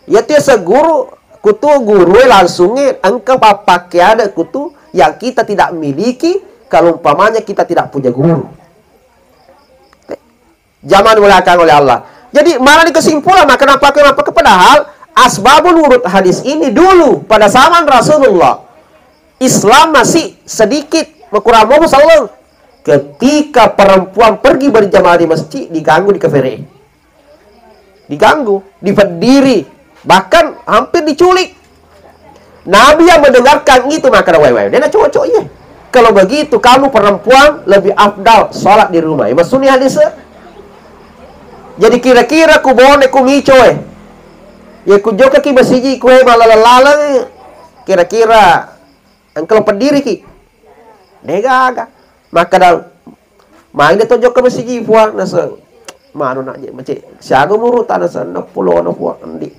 Iyatu yaseng guru, kutu gurue langsungnge engka pa-, pakkiade kutu yang kita tidak miliki kalau umpamanya kita tidak punya guru. Zaman dimuliakan oleh Allah. Jadi, malah di kesimpulan, maka kenapa, kenapa? Padahal asbabul wurud hadis ini dulu, pada zaman Rasulullah, Islam masih sedikit, makurang mau saleng. Ketika perempuan pergi berjamaah di masjid, diganggu di kafere. Diganggu, dipediri, bahkan hampir diculik. Nabi yang mendengarkan itu, maka wai wai, dia nak cocok iya. Kalau begitu, kamu perempuan lebih afdal sholat di rumah. Ya, maksudnya hadis. Jadi kira-kira ku bone ku mico e. Ya ku jokka ki masiji ku e malaleng-laleng. Kira-kira engkau pediri ki. De gaga. Maka dal Maega to jokka masigi puang, nase manu nak je mace. Siaga muru tanah sana pulo na puang endi.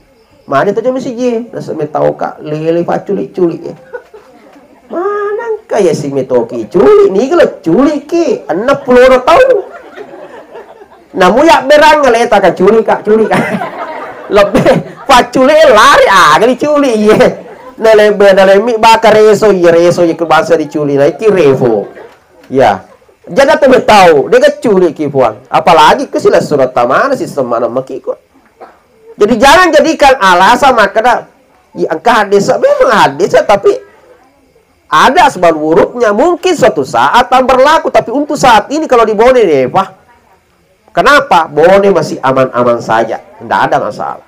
Mani to jokka masigi, nase metau ka lele paculi-culi ya. Manang kaya si metoki culi, ni gelo culi ki, enam puluh orang tahun. Namu yabberang leta ka culi ka, culi ka. Lebbe pacculi lari aga diculi iye. Nalebbe nalemmi baka reso iye, reso iye ku bangsa diculi na iki revo. Ya. Jadi tau betau, dega culi ki puang. Apalagi ke sila surat tamana si semana makiko. Jadi jangan jadikan alasan makkeda, "Iya, engka hadis." Memang hadis, tapi ada asbab wurudnya. Mungkin suatu saat akan berlaku, tapi untuk saat ini kalau di Bone deh, Pak. Kenapa? Bone masih aman-aman saja, tidak ada masalah.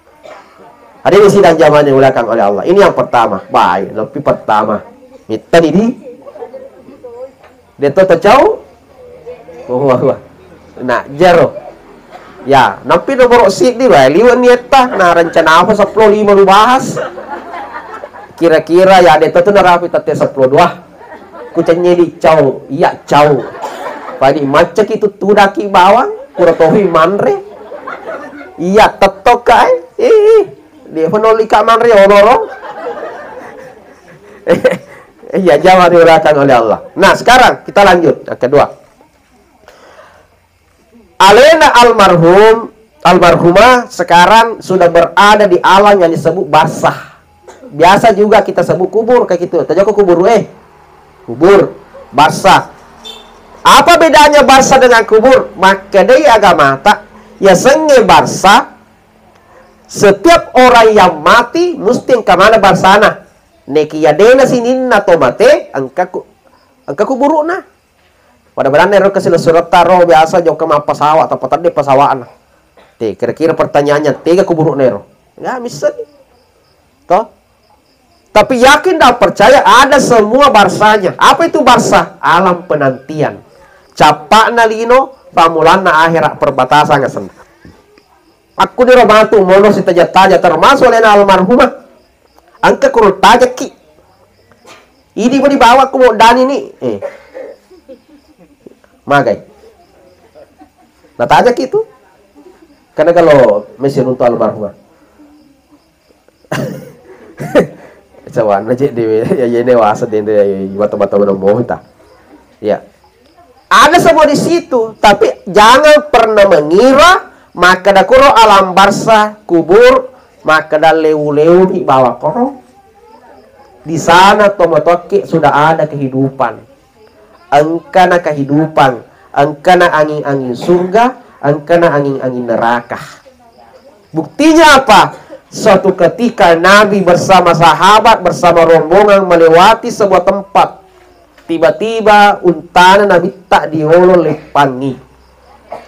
Hadirin sidang jamaah yang dimuliakan oleh Allah. Ini yang pertama. Baik, lebih pertama. Mittani di Deto tacau? Oh, wah, wah. Nah, jero. Ya, nampi nomor siddi wae liwe' nietta. Nah, rencana apa seppulo lima lu bahas? Kira-kira ya deto tu narapi tette seppulo dua. Ku cenye di cau, iya cau. Padi macca ki tu tudaki bawang, pura tohi manre. Iya tettoka eh. Ih, ih. Dia penolika manre onoro. Iya, jamaah dimuliakan oleh Allah. Nah, sekarang kita lanjut. Yang kedua. Alena almarhum, almarhumah sekarang sudah berada di alam yang disebut barzah. Biasa juga kita sebut kubur kayak gitu. Tajoko kubur eh. Kubur, barzah. Apa bedanya barzah dengan kubur? Makkedai agamata, ya senge barzah, setiap orang yang mati mesti engka mana barzana. Nekiya dena sininna to mate, engka ku-, engka kuburukna. Pada badanna ero kasi suretta ro biasa jokka mappasawa atau patedde pasawana. Te, kira-kira pertanyaannya, tega kuburukna ero? Ya, misseng. Toh? Tapi yakin dan percaya ada semua barzahnya. Apa itu barzah? Alam penantian. Cappakna lino, pammulanna akhirat, perbatasan asenna. Akkuniro matu mono sitaja-taja termasuk alena almarhumah. Engka kuro tajekki. Idi mo dibawa ku moddani ni. Eh. Magai. Natajekki tu. Karena kalau mesin untuk almarhumah. Cawanna cek dewe ya yene wasa dende ya mata-mata mana mohita. Ya. Ada semua di situ, tapi jangan pernah mengira makkeda kuro alam barzah kubur, makkeda leu-leu di bawah koro. Di sana tomatoakke sudah ada kehidupan. Engkana kehidupan, engkana angin-angin surga, engkana angin-angin neraka. Buktinya apa? Suatu ketika Nabi bersama sahabat, bersama rombongan melewati sebuah tempat. Tiba-tiba untana Nabitta diolo leppangi.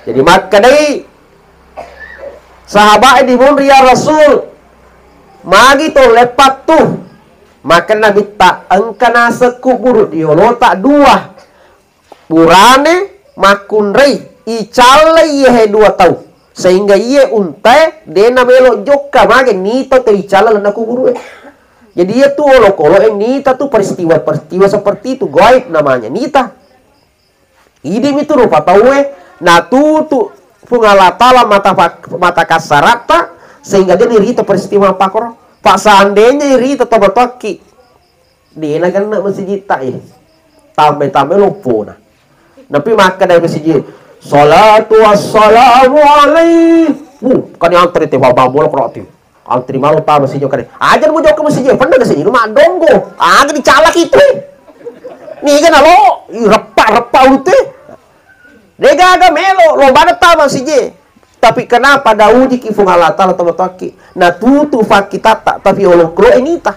Jadi makkedai sahabat dimunri, "Ya Rasul, magi to leppattu?" Maka Nabitta, "Engka naseng kuburu diolota dua." Burane makkunrai, icallai iyahe dua tau, sehingga iye untae de namelo jokka mage nita to icalla lenna kuburue. Jadi iya tu olokoloe nita tu peristiwa-peristiwa seperti itu, gaib namanya, nita. Idimi tu rupa tauwe natutu Puang Allah Ta'ala mata pak-, mata kasaratta sehingga de nirita peristiwa pakoro. Pak seandainya irita to matoakki, Dena genne masijitta, eh. Tambai-tambai loppona. Napi makkeda masijid, "Salatu wassalamu alaihi." Uh, kan antri te babang bolok roti. Antri maro ta masijid kade. Aja mu jokka masijid, pernah ke sini rumah donggo. Aga dicalak itu. Ni kan lo, ih, reppa-reppa ulu te. Degaga melo, lo bada ta masijid. Tapi kenapa daujiki Puang Allah Ta'ala tomatoakki? Natutu fakkitatta, tapi olokoloe nita.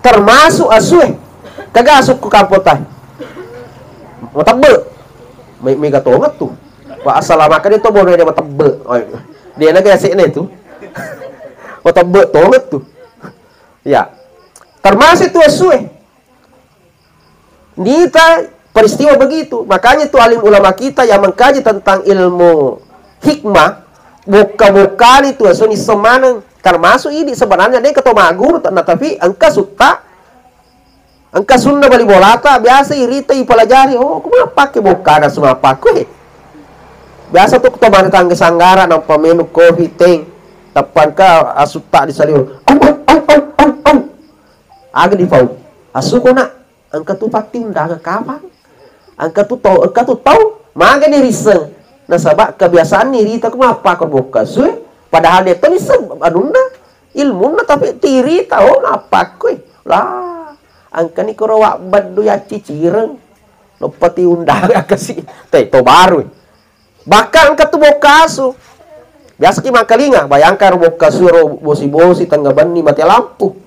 Termasuk asue. Kaga asukku kampota. Matebbe. Me-, mega tonget tu. Wa assalamakani to bono de matebbe. Oh, de naga yasekne tu. Matebbe tonget tu. Ya. Termasuk tu asue. Nita peristiwa begitu. Makanya tu alim ulama kita yang mengkaji tentang ilmu hikmah, bokka-bokkani tu asuni semaneng. Termasuk ini sebenarnya de keto maguru, nah, tapi engka sutta, engka sunna bali bolata, biasa irita ipelajari, oh, aku mau pakai bokkana semua pakai. Biasa tu keto mana tangga sanggara, nampa menu kopi, teng, tappa engka asutta di saliu. Au, au, au, au, au. Aga dipau. Asuko nak. Engka tu patti undangan kapang. Engka tu tau, engka tu tau. Magani risseng. Nasaba kebiasaan nirita ku mappakkoro bokka asue, padahal de to nisseng anunna, ilmunna, tapi tirita, oh, mappakkoi. Lah, engkani koro wabbeddu yaccicireng. Loppati undangan kasi. Te to baru. Bahkan engka tu bokka asu. Biasa ki makalinga, bayangkan ro bokka asu ro bosi-bosi tengnga benni mate lampu.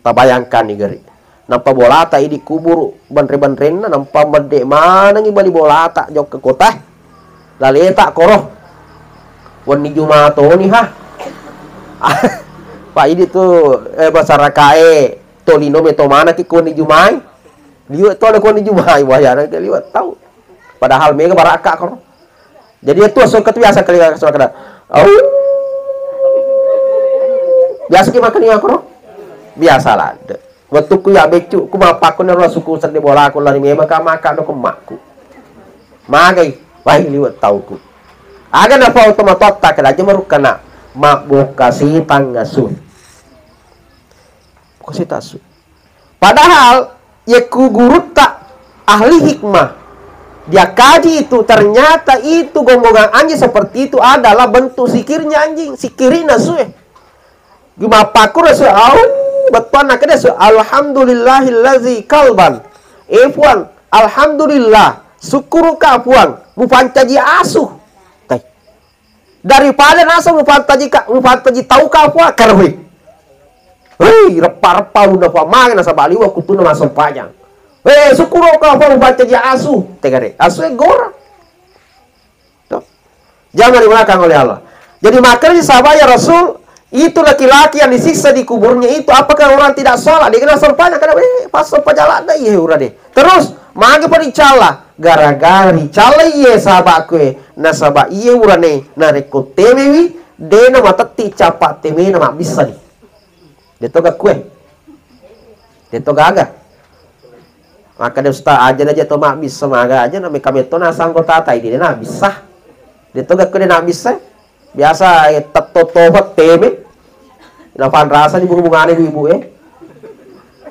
Tabayangkanni gari. Nampa bolata idi kuburu benre-benrenna, nampa medde manengi bali bolata jokka kota. Laleta koro. Wenni Juma toni ha. Pak idi tu, eh, masyarakae tolino meto manaki ko wenni Jumai. Liwe to ada ko wenni Jumai, wayana ke liwe tau. Padahal mega baraka koro. Jadi itu asu engka tu biasa kali asu kada. Au. Biasa ki makan iya koro. Biasa lah. Wettukku ya beccu, ku mappakkoni ro asuku sedde bolaku lari memang ka maka no ku makku. Magai, wai liwe tauku. Aga na pau tomatotta kada aja marukkana. Mabbokka sitang asu. Bokka sitang asu. Padahal yekku gurutta ahli hikmah, dia kaji itu, ternyata itu gonggongan anjing seperti itu adalah bentuk sikirnya anjing, sikirina asue. Gumappakkuro asue, au, bettuanna kede asue, "Alhamdulillahillazi kalban." Eh, Puang, alhamdulillah, sukkuruka, Puang, mupancaji asu. Tai. Daripada naseng mupantaji ka, mupantaji tau ka, Puang, karui. Hei, reppa-reppa ulunna, Puang, mage nasaba liwe kutuna massempajang. Eh, sukkuruka, Puang, mupancaji asu. Tegare, asu e gora. Tuh. Jangan dimakan oleh Allah. Jadi, makanya sahabat ya Rasul, itu laki-laki yang disiksa di kuburnya itu, apakah orang tidak sholat? Dia kena sempajang, karena, eh, pas sempajang ada, iya, udah deh. Terus, magi pa ricalla, gara-gara ricalla iye sahabatku e, nasaba iye urane, narekko temewi, de na matetti capa temena mabbissani. Deto gakkue. Deto gaga. Maka de ustaz aja aja to mabbissa maga aja na meka metto nasang kota tai de na bisa. Deto gakkue de na bisa. Biasa, eh, tetto tobat teme. Napanrasa di bunga-bungane ibu-ibu, eh.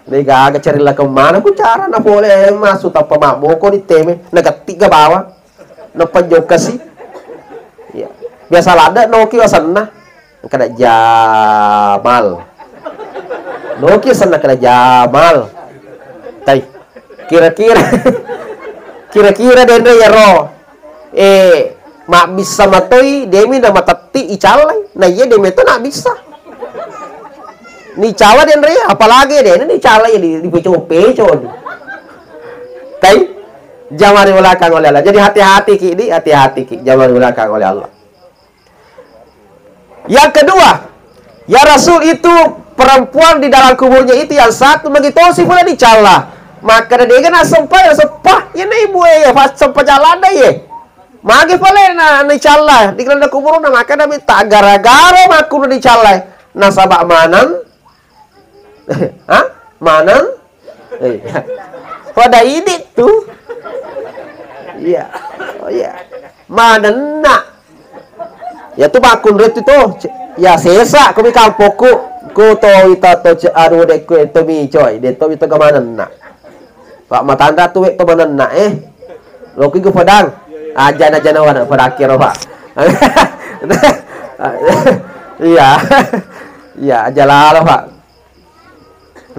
Dei gaga cerilla kemmana ku cara na pole, eh, masu tappa mabboko di teme. Nagetti ga bawa. Napanjokkasi. Iya. Biasa ladde noki wasenna. Kada Jamal. Noki wasenna kada Jamal. Tai. Kira-kira. Kira-kira denre yaro. Eh, mabbissa matoi, demi na matetti icallai. Na iya demi to na bisa. Ni cawa denre, apalagi de ni callai di, dipeco-peco ni. Tai, jangan dibolehkan oleh Allah. Jadi hati-hati ki di, hati-hati ki, jangan dibolehkan oleh Allah. Yang kedua, ya Rasul, itu perempuan di dalam kuburnya itu yang satu magi tosi pula dicalla. Maka de ga nasempajang, sempajang, ya na ibu e, ya pas sempajang lada ye. Magi pale na, na dicalla di dalam kuburna, maka Nabi tak gara-gara makku dicalla. Nasaba maneng. Hah? Maneng? Eh, pada ini tuh. Iya. Oh iya. Manenna. Ya tu bakun re tu to. Ya sesa kami kampokku. Ku to ita to ce-, anu de ku to mi coy. De to ita ke manenna. Pak Matanda tu wek to manenna, eh. Loki ku pedang. Aja na jana wana pedang kiro, Pak. Iya. Iya, aja lalo, Pak.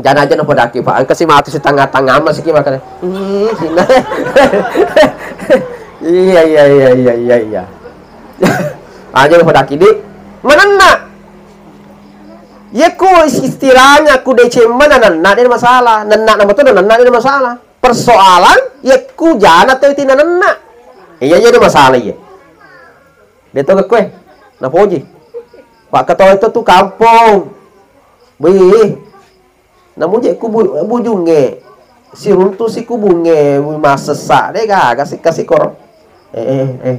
Jana aja na pedang ki, Pak. Engka si matu si tengah-tengah masih ki makanya. Ih, sina. Iya, iya, iya, iya, iya, iya. Aja na pedang ki, Dik. Manenna. Ye ku istilahnya ku deceng mana nenna de masalah. Nenna nama tu nenna de masalah. Persoalan, yekku jana toi tina nenna. Iya, jadi masalah iya. Deto ke kue, napoji. Pak Ketua itu tuh kampung. Wih, namu je ku bu-, bujunge. Si runtu si kubunge, wih, masessa. De gaga si kasih koro. Eh, eh, eh.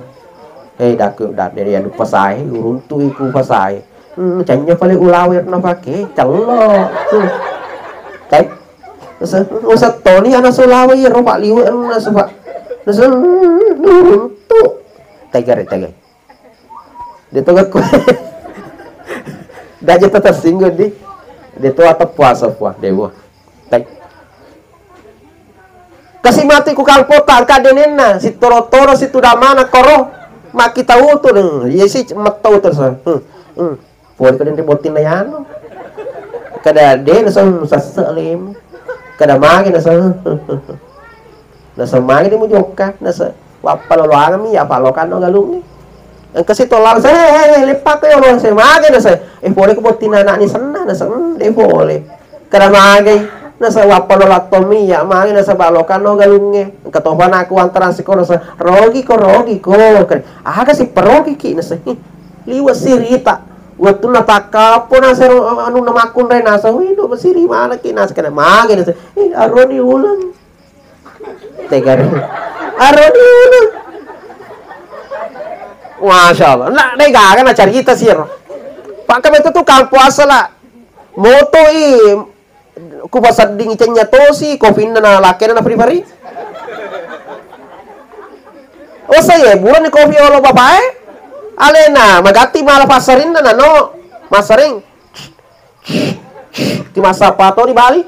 Eh, daku, dak, dari anu pasai, uruntu iku pasai. Hmm, canya paling ulawer na pake, cello. Hmm. Kai? Usa, usa toni ana sulawe ya, ropak liwe anu nasu, Pak. Nasu, hmm, uruntu. Tegare, tegare. Dia tu aku. Dah jatuh tersinggung di. Dia tu atau puasa puah, dewa. Tai. Kasi mati ku kampota, engka denenna, sitoro-toro, situdamana, koro. Makkita utu, iya si mettau tu, nasa. Hmm, hmm. Pole ko denre bottinna yanu. Kada de, nasa, sesse lemu. Kada mage, nasa. Nasa mage de mujokka, nasa. Wappa loloangami ya palokanno galungnge. Engka si tollang, sa, he, he, he, leppa ko yolo, sa, mage, nasa. Eh, pole ko bottinna anakni senna, nasa, hmm, de pole. Kada magai, nasaba palola tommi, iya magi nasaba lokanno galungnge. Engka topa naku antarang sikoro sa, "Rogi ko, rogi ko." Kada, "Aga si perogiki?" Nasa, "Ih, liwe' sirita." Wettunna takkapo nasa ro-, anunna makkunrai nasa, "Wih, do masiri manaki?" Nasa, kada magai nasa, "Eh, aroni uleng." Tegari. Aroni uleng. Masya Allah. Nah, dai gaga na carita siro. Pakka betul tu kampo asala. Moto i Ku paseddingi cennya tosi, kofinna na lakena na fari-fari. Oh, saya bulan ni kofi olo bapae. Alena, magatti mala passarinna na no. Massaring. Ti massappa to di Bali.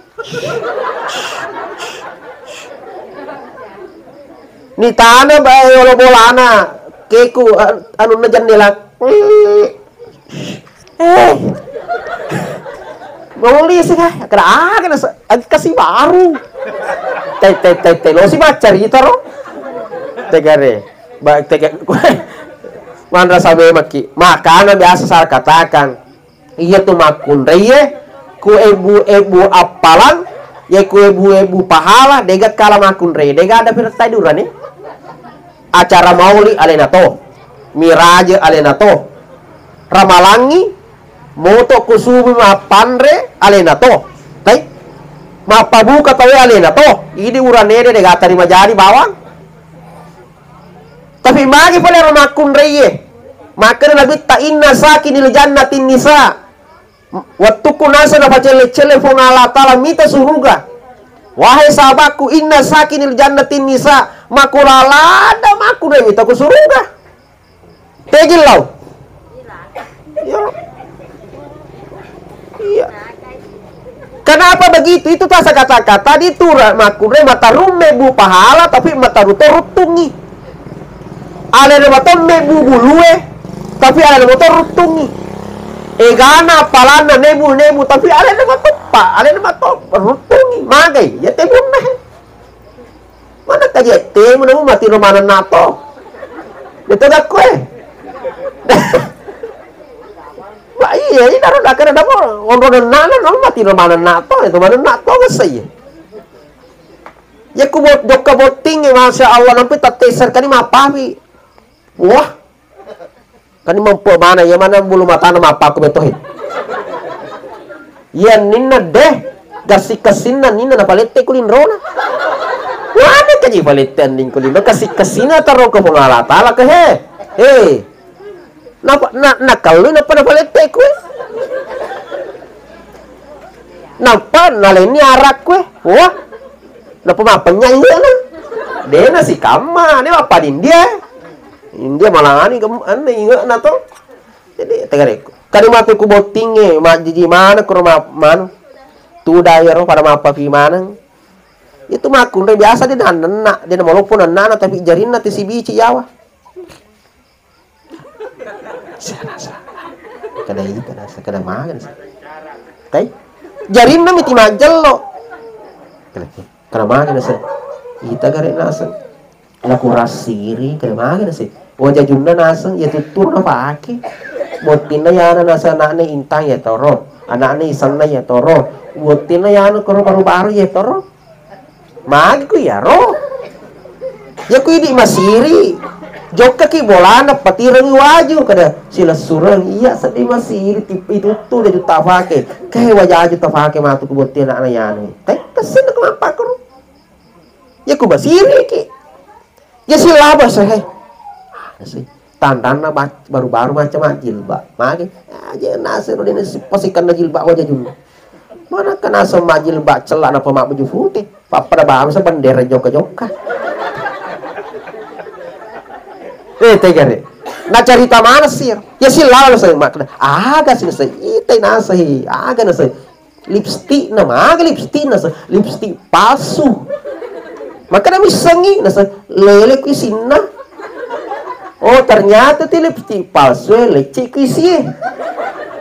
Ni tana bae olo bolana. Keku, an-, anunna jendela. Eh. Mauli sih, kah? Kena aga nasa, engka si baru. Te, te, te, te, lo si baca rita ro. Tegare. Ba, tega-, manrasa memekki. Makana biasa saya katakan, iya tu makkunrai ye, ku ebu-ebu appalang, ye ku ebu-ebu pahala, dega kala makkunrai, dega ada firasat durani. Acara mauli alena to, miraje alena to, ramalangi, moto kusubu mappanre alena to, tai, mappabuka tawe alena to, idi uranede dega tarima jadi bawang. Tapi magi pale ro makkunraiye, makkeda Nabitta, "Inna sakinil jannatin nisa." Wettukku naseng napacelle-celle Puang Allah Ta'ala mita suruga. Wahai sahabatku, inna sakinil jannatin nisa, makola lada makkunrai mita ku suruga. Tegil lau. Iya. Iya. Kenapa begitu? Itu tasa kata-kata ditura makkunrai matarumme bu pahala tapi mataru to ruttungi. Alena mato mebbu bulue, tapi alena mato ruttungi. Egana apalanna nebu-nebu, tapi alena matoppa, alena mato ruttungi. Magai, ya tebunna he. Mana kaje temu namu mati ro maneng nato. Betul gak kue? Wah, iya, ini taruh dakar ada mau. Onro nana, namu mati ro maneng nato, itu maneng nato ngesai. Ya ku bot-, jokka botting, ya, Masya Allah, nampi tattesser kani mappawi. Wah. Kani mampu mana, ya mana bulu matana mappaku betohe. Ya ninna deh, gassi-kassinna ninna napalette ku linrona. Wah, kaji palette anning ku linro, kassi-kassina taro ke Puang Allah Ta'ala ke he. He. Napa, na, nakallui napa napalette kue. Napa nalenni arak kue. Wah. Napa mappenya inge'na. Dena sikamma, ne mappada India. India malani gem-, anne inge'na to. Jadi, tegarekku. Kadi matu ku bottingnge, majjiji maneng kuro ma-, manu. Tudai ro pada mappafi maneng. Itu makkunrai biasa de nannenna, de namaloppo nannana tapi jarinna tisibici yawa. Sa-, nasa. Kada ita nasa, kada maga nasa. Kai? Jarinna miti majjello. Kada, kada maga nasa. Ita gare nasa. Laku rasiri, kada maga nasa. Wajajunna nasa, ya tuttur na pake. Bottinna yana nasa anakna Intang ya toro. Anakna Isanna ya toro. Bottinna yana koro baru-baru ya toro. Magi ku iyaro? Ya ku idi masiri. Jokkaki bolana patirengi waju kada silessureng. Iya seddi masiri tipi tuttu de tafake. Kae wajaju tafake matu ku botti anakna yanu. Kae kessinna ku mappakuru. Ya ku masiri ki. Ya silaba sehe. Tandanna bac-, baru-baru macam jilbab. Magi. Aja nasero dene sipasikanna jilbab wajajunna. Mana kena semajil bacella napa mak baju putih. Pappada baru sa bendera jokka-jokka. Eh, tegare. Na carita mana sih? Ya si lalu saya makna. Aga sih saya. Ite nasai. Aga nasai. Lipstick na maga lipstick nasa. Lipstick palsu. Makana missengi nasa lele ku isinna. Oh, ternyata ti lipstick palsu e, lecce ku isie.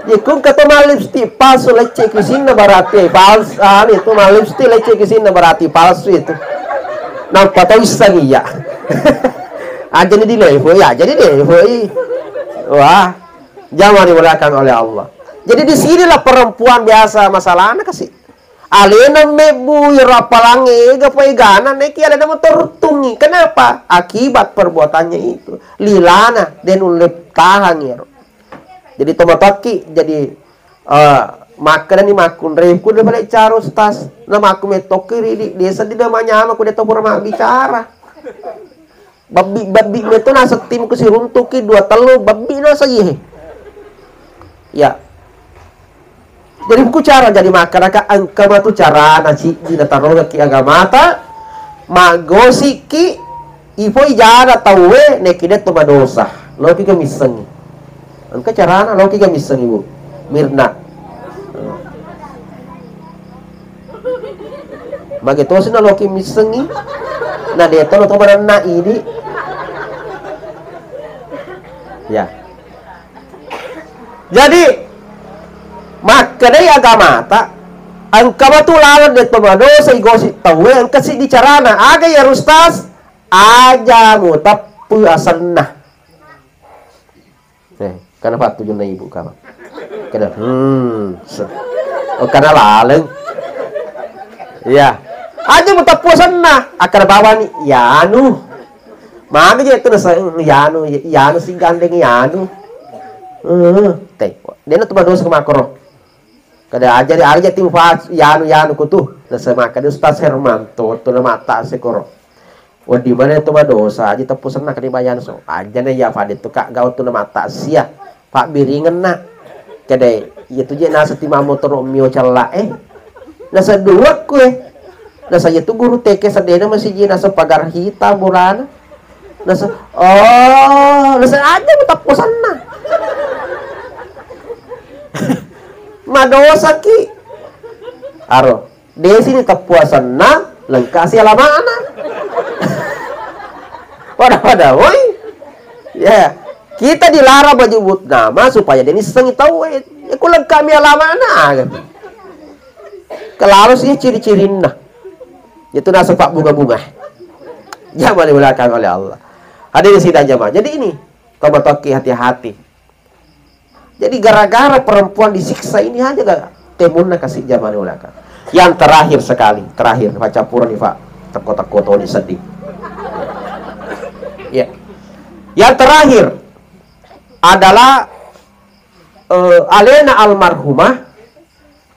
Ye, ku engka to ma lipstick palsu lecce ku isinna, berarti palsu. Ah, itu ma lipstick lecce ku isinna, berarti palsu itu. Nampa to isseng iya. Aja ni di level ya, jadi level i. Wah, jangan dimulakan oleh Allah. Jadi di sinilah perempuan biasa masalahnya kasih. Alena mebbu iro appalangnge ega pa egana, naiki alena matoruttungngi. Kenapa? Akibat perbuatannya itu. Lilana, de nulle tahangi ero. Jadi tomatoakki, jadi, eh, makkedani makkunrai, ku de bale caro, Ustaz. Na makku metokki ridi, desa tidak manyama, ku de to pura mabbicara. Babbi-babbi meto naseng timku siruntuki dua tellu babbi naseng iye. Ya. Jadi ku cara jadi makkadaka engka matu carana siddi natarogaki agamata, maggosikki, ipoi jada tauwe, nekki de to madosa. Loki ke missengi. Engka carana, loki ke missengi, Bu. Mirna. Magi tosi na loki missengi. Na de to lo to manenna idi. Ya. Jadi makkedai agamata, engka matu laleng de to madosa igosi tauwe, engka siddi carana. Aga ya Ustaz? Aja muteppu asenna. Eh, kana pattujunna ibu kama. Kana, hmm, se-, oh, kana laleng. Iya. Aja muteppu asenna, akkada bawani, yanu. Magi je tu nasa, yanu, yanu si gandeng yanu. Eh, te, dena tu madosa kemakoro. Kada aja, aja timu fa yanu, yanu kutu. Nasa makkada Ustaz Hermanto, tu nama tak sekoro. Wedding maneng to madosa, aja teppu asenna kani bayang so. Aja na iya fade tu kak gau tu na mata sia. Pabbiringenna. Kede, iya tu je nasa ti mamotoro mio cella e. Nasa dua kue. Nasa iya tu guru T K sedena masih ji nasa pagar hitam burana. Nasa, oh, nasa aja teppu asenna. Madosa ki. Aro. Desi ni teppu asenna, lengkasi alamana. Pada-pada, woi. Ya, kita dilarang menyebut nama supaya dia sengi tahu. Eh, ya, ku lengkami alamana. Kelalu sih ciri-cirinna. Itu nasab bunga-bunga. Jangan dimuliakan oleh Allah. Hadirin sidang jamaah. Jadi ini, tomatoakki hati-hati. Jadi gara-gara perempuan disiksa ini aja gak temunna kasih zaman ulaka. Yang terakhir sekali, terakhir, baca pura nih, Pak. Teko-teko toni sedih. Ya. Yang terakhir adalah, eh, alena almarhumah,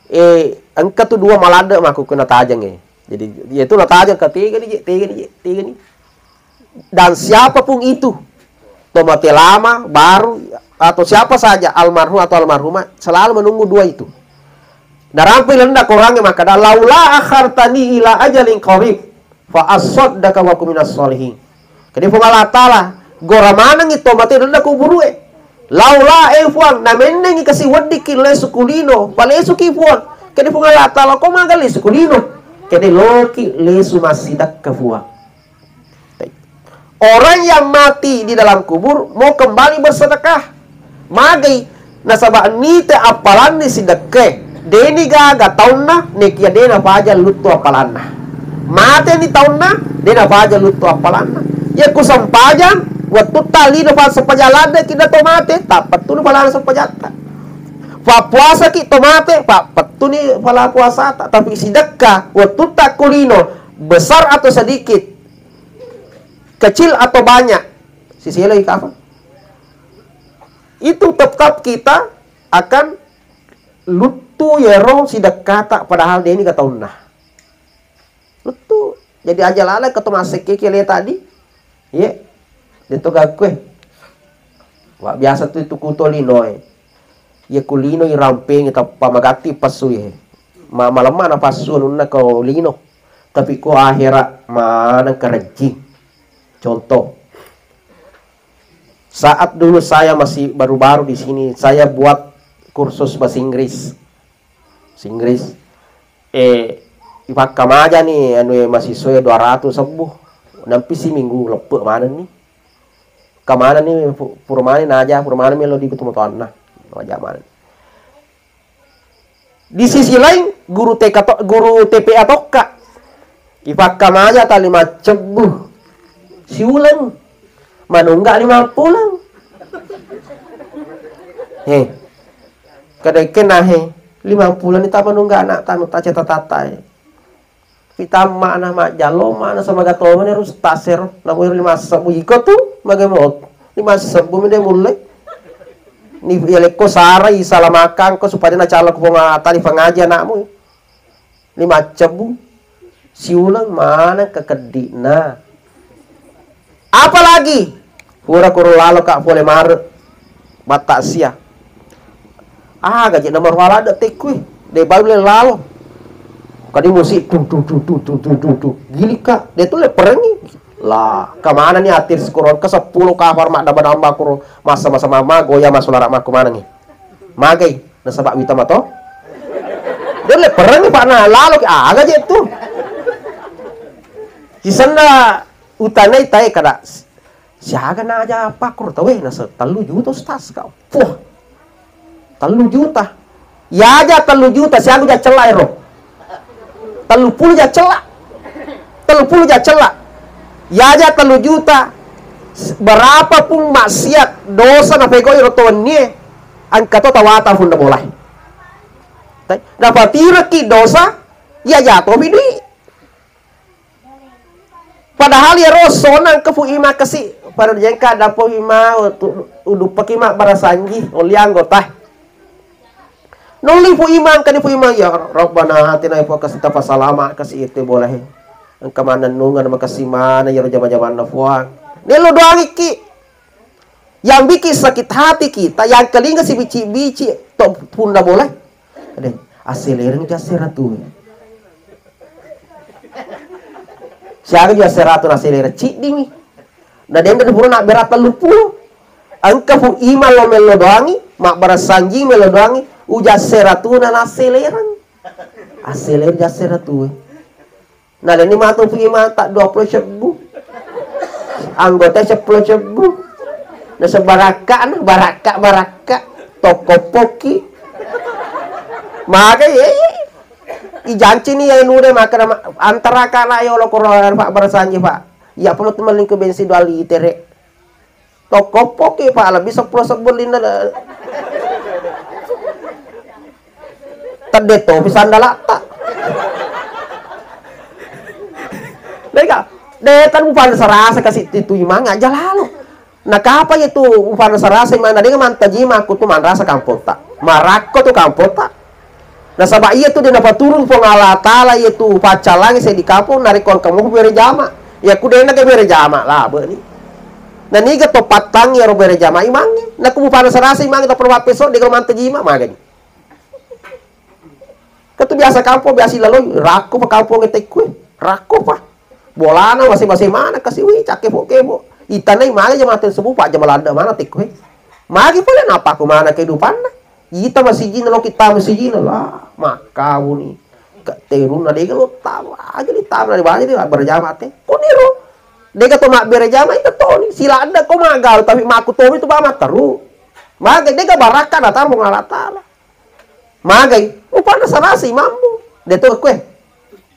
eh, engka tu dua maladde makku kena tajeng, eh. Jadi, yaitu natajeng ke tiga ni, tiga ni, tiga ni. Dan siapapun itu, tomate lama, baru, atau siapa saja, almarhum atau almarhumah, selalu menunggu dua itu. Narampe lenda korangnge makkada, "Laula akhartani ila ajalin qarib, fa assaddaka wa akun minas sholihin." Kede Puang Allah Ta'ala, gora manengi tomate lenda kuburue. Laula, eh Puang, namennengi kasi weddikki lesu kulino, palesuki Puang. Kede Puang Allah Ta'ala, ko maga lesu kulino? Kede loki lesu massidekka Puang. Orang yang mati di dalam kubur mau kembali bersedekah. Magai, nasaba nite appalanni sidekkae, deni gaga taunna, nekia dena faja luttu appalanna. Mate ni taunna, dena faja luttu appalanna. Ya ku sempajang, wettutta lino fa sempajang ladde ki na to mate, tappettuni falana sempajatta. Fa puasa ki to mate, fa pettuni fala puasata. Tapi sidekka, wettutta kulino, besar atau sedikit, kecil atau banyak, siseloi kafang. Itu tetap kita akan luttu yero sidekkata padahal deni kataunna. Luttu. Jadi aja lala ke to massekke kele tadi. Ye. Deto gakue. Wa biasa tu itu kuto linoe. Ye ku lino irampengi tappa magatti passu ye. Ma malemma na passu anunna ko lino. Tapi ko ahera maneng kerejjing. Contoh, saat dulu saya masih baru-baru di sini, saya buat kursus bahasa Inggris. Bahasa Inggris. Eh, ipakkamajani anu, eh, mahasiswa dua ratus sebbu. Nampi siminggu leppe manenni. Kamanani pu-, pura mani naja, pura mani melo di kutu matoanna. Naja mani. Di sisi lain, guru T K to-, guru T P A tokka. Ipakkamaja ta lima cebbu siuleng, manungga lima puleng. He. Kadai kena he, lima puleng ni ta manungga anak tanu ta ceta tata he. Pitamma'na, majjallo ma'na, samaga tomani ro stasero, namuiro lima sebbu iko tu, magai mo, lima sebbu mi de mulle. Ni yalekko sarai, salamakangko supaya nacalok Puang Allah Taala, pangaji anakmu. Lima cebbu, siuleng maneng kekeddi'na. Apalagi pura kuro lalo ka pole mare batta sia. Ah, gaji nomor wala de tekkui. De baru le lalo. Kadi musik tu tu tu tu tu tu tu tu. Gilika, de tu le perengi. Lah, kemana nih atir sekolah ke sepuluh kafar mak damba-damba kuro masa-masa mama goya masuk larak maku mana nih. Magai, nasaba wita mato. De le perengi pak na lalo ki aga je tu. Sisenna utanai tae kada siaga naja pakkur tauwe nase tellu juta ustaz kau. Puh. Tellu juta. Yaja tellu juta siaga ja cella ero. Tellu puluh ja cella. Tellu puluh ja cella. Yaja tellu juta. Berapa pun maksiat dosa napegoi ro to wennie, engka to tawata funda bolai. Dapatireki dosa, iya jatopi dui. Padahal iyaro sona engka Fu Ima kasi, pada jengka ada Fu Ima, tu-, uduppaki mabbarasanji olli anggota. Nolli Fu Ima, engkani Fu Ima, "Ya Rabbana atina fil hukmi hasanah wa fil akhirati hasanah wa qina adzabannar." Engka mannennungeng makasi maneng iyaro jama-jamanna Fuang. Nello doangikki. Yang bikin sakit hati kita, yang kelinga si bici-bici to punna bola. Ade, aselereng ja seratu. Siaga ja seratu na selera ciddimi. Na denda pura na berata lupu. Engka Fu Ima lo melo doangi, mabbarasanji melo doangi, uja seratu na na selereng. Aselereng ja seratu. Nalenni matu Fu Ima ta dua puluh sebbu. Anggota seppulo sebbu. Naseng barakka, barakka, barakka. Tokko pokki. Maka ye, ijanci ni ya nude maka nama, antara kana yolo koro pak barasanji pak. Ya perlu temeling ke bensin dua liter. Tokko pokki pak lebih seppulo sebbu linna. Tedde topi sandalatta. Dega, de kan upanrasa-rasa kasi titu imang aja lalo. Na kapa itu upanrasa-rasa imang na dega mantaji makku tu manrasa kampota. Marakko tu kampota. Nasaba iya tu de napaturung Puang Allah Taala iya tu paccalangi seddi kampung narekko engka mo bere jama. Iya ku de na ke bere jama labe ni. Na niga to pattang iyaro bere jama imangnge. Na ku upanrasa-rasa imangnge to perlu mappeso dega mantaji ma magani. Ketu biasa kampong, biasa ilaloi, rakko pa kampong e tekkue, rakko pa. Bolana masing-masing mana kasi, wih, cakke po kebo. Itanai mana jama tersebut, pak jama landa mana tekkue. Magi pole napa aku mana kehidupanna. Ita masijina lo kita masijina lah, makkauni. Ke teruna dega lo tamu, aja di tamu, di bali di berjama te. Koniro. Dega to mak berjama ita toni, sila anda ko magal, tapi maku tomi tu ba materu. Magi dega barakka na tamu Allah Taala. Magai, upanna sarasi mammu. De to kue.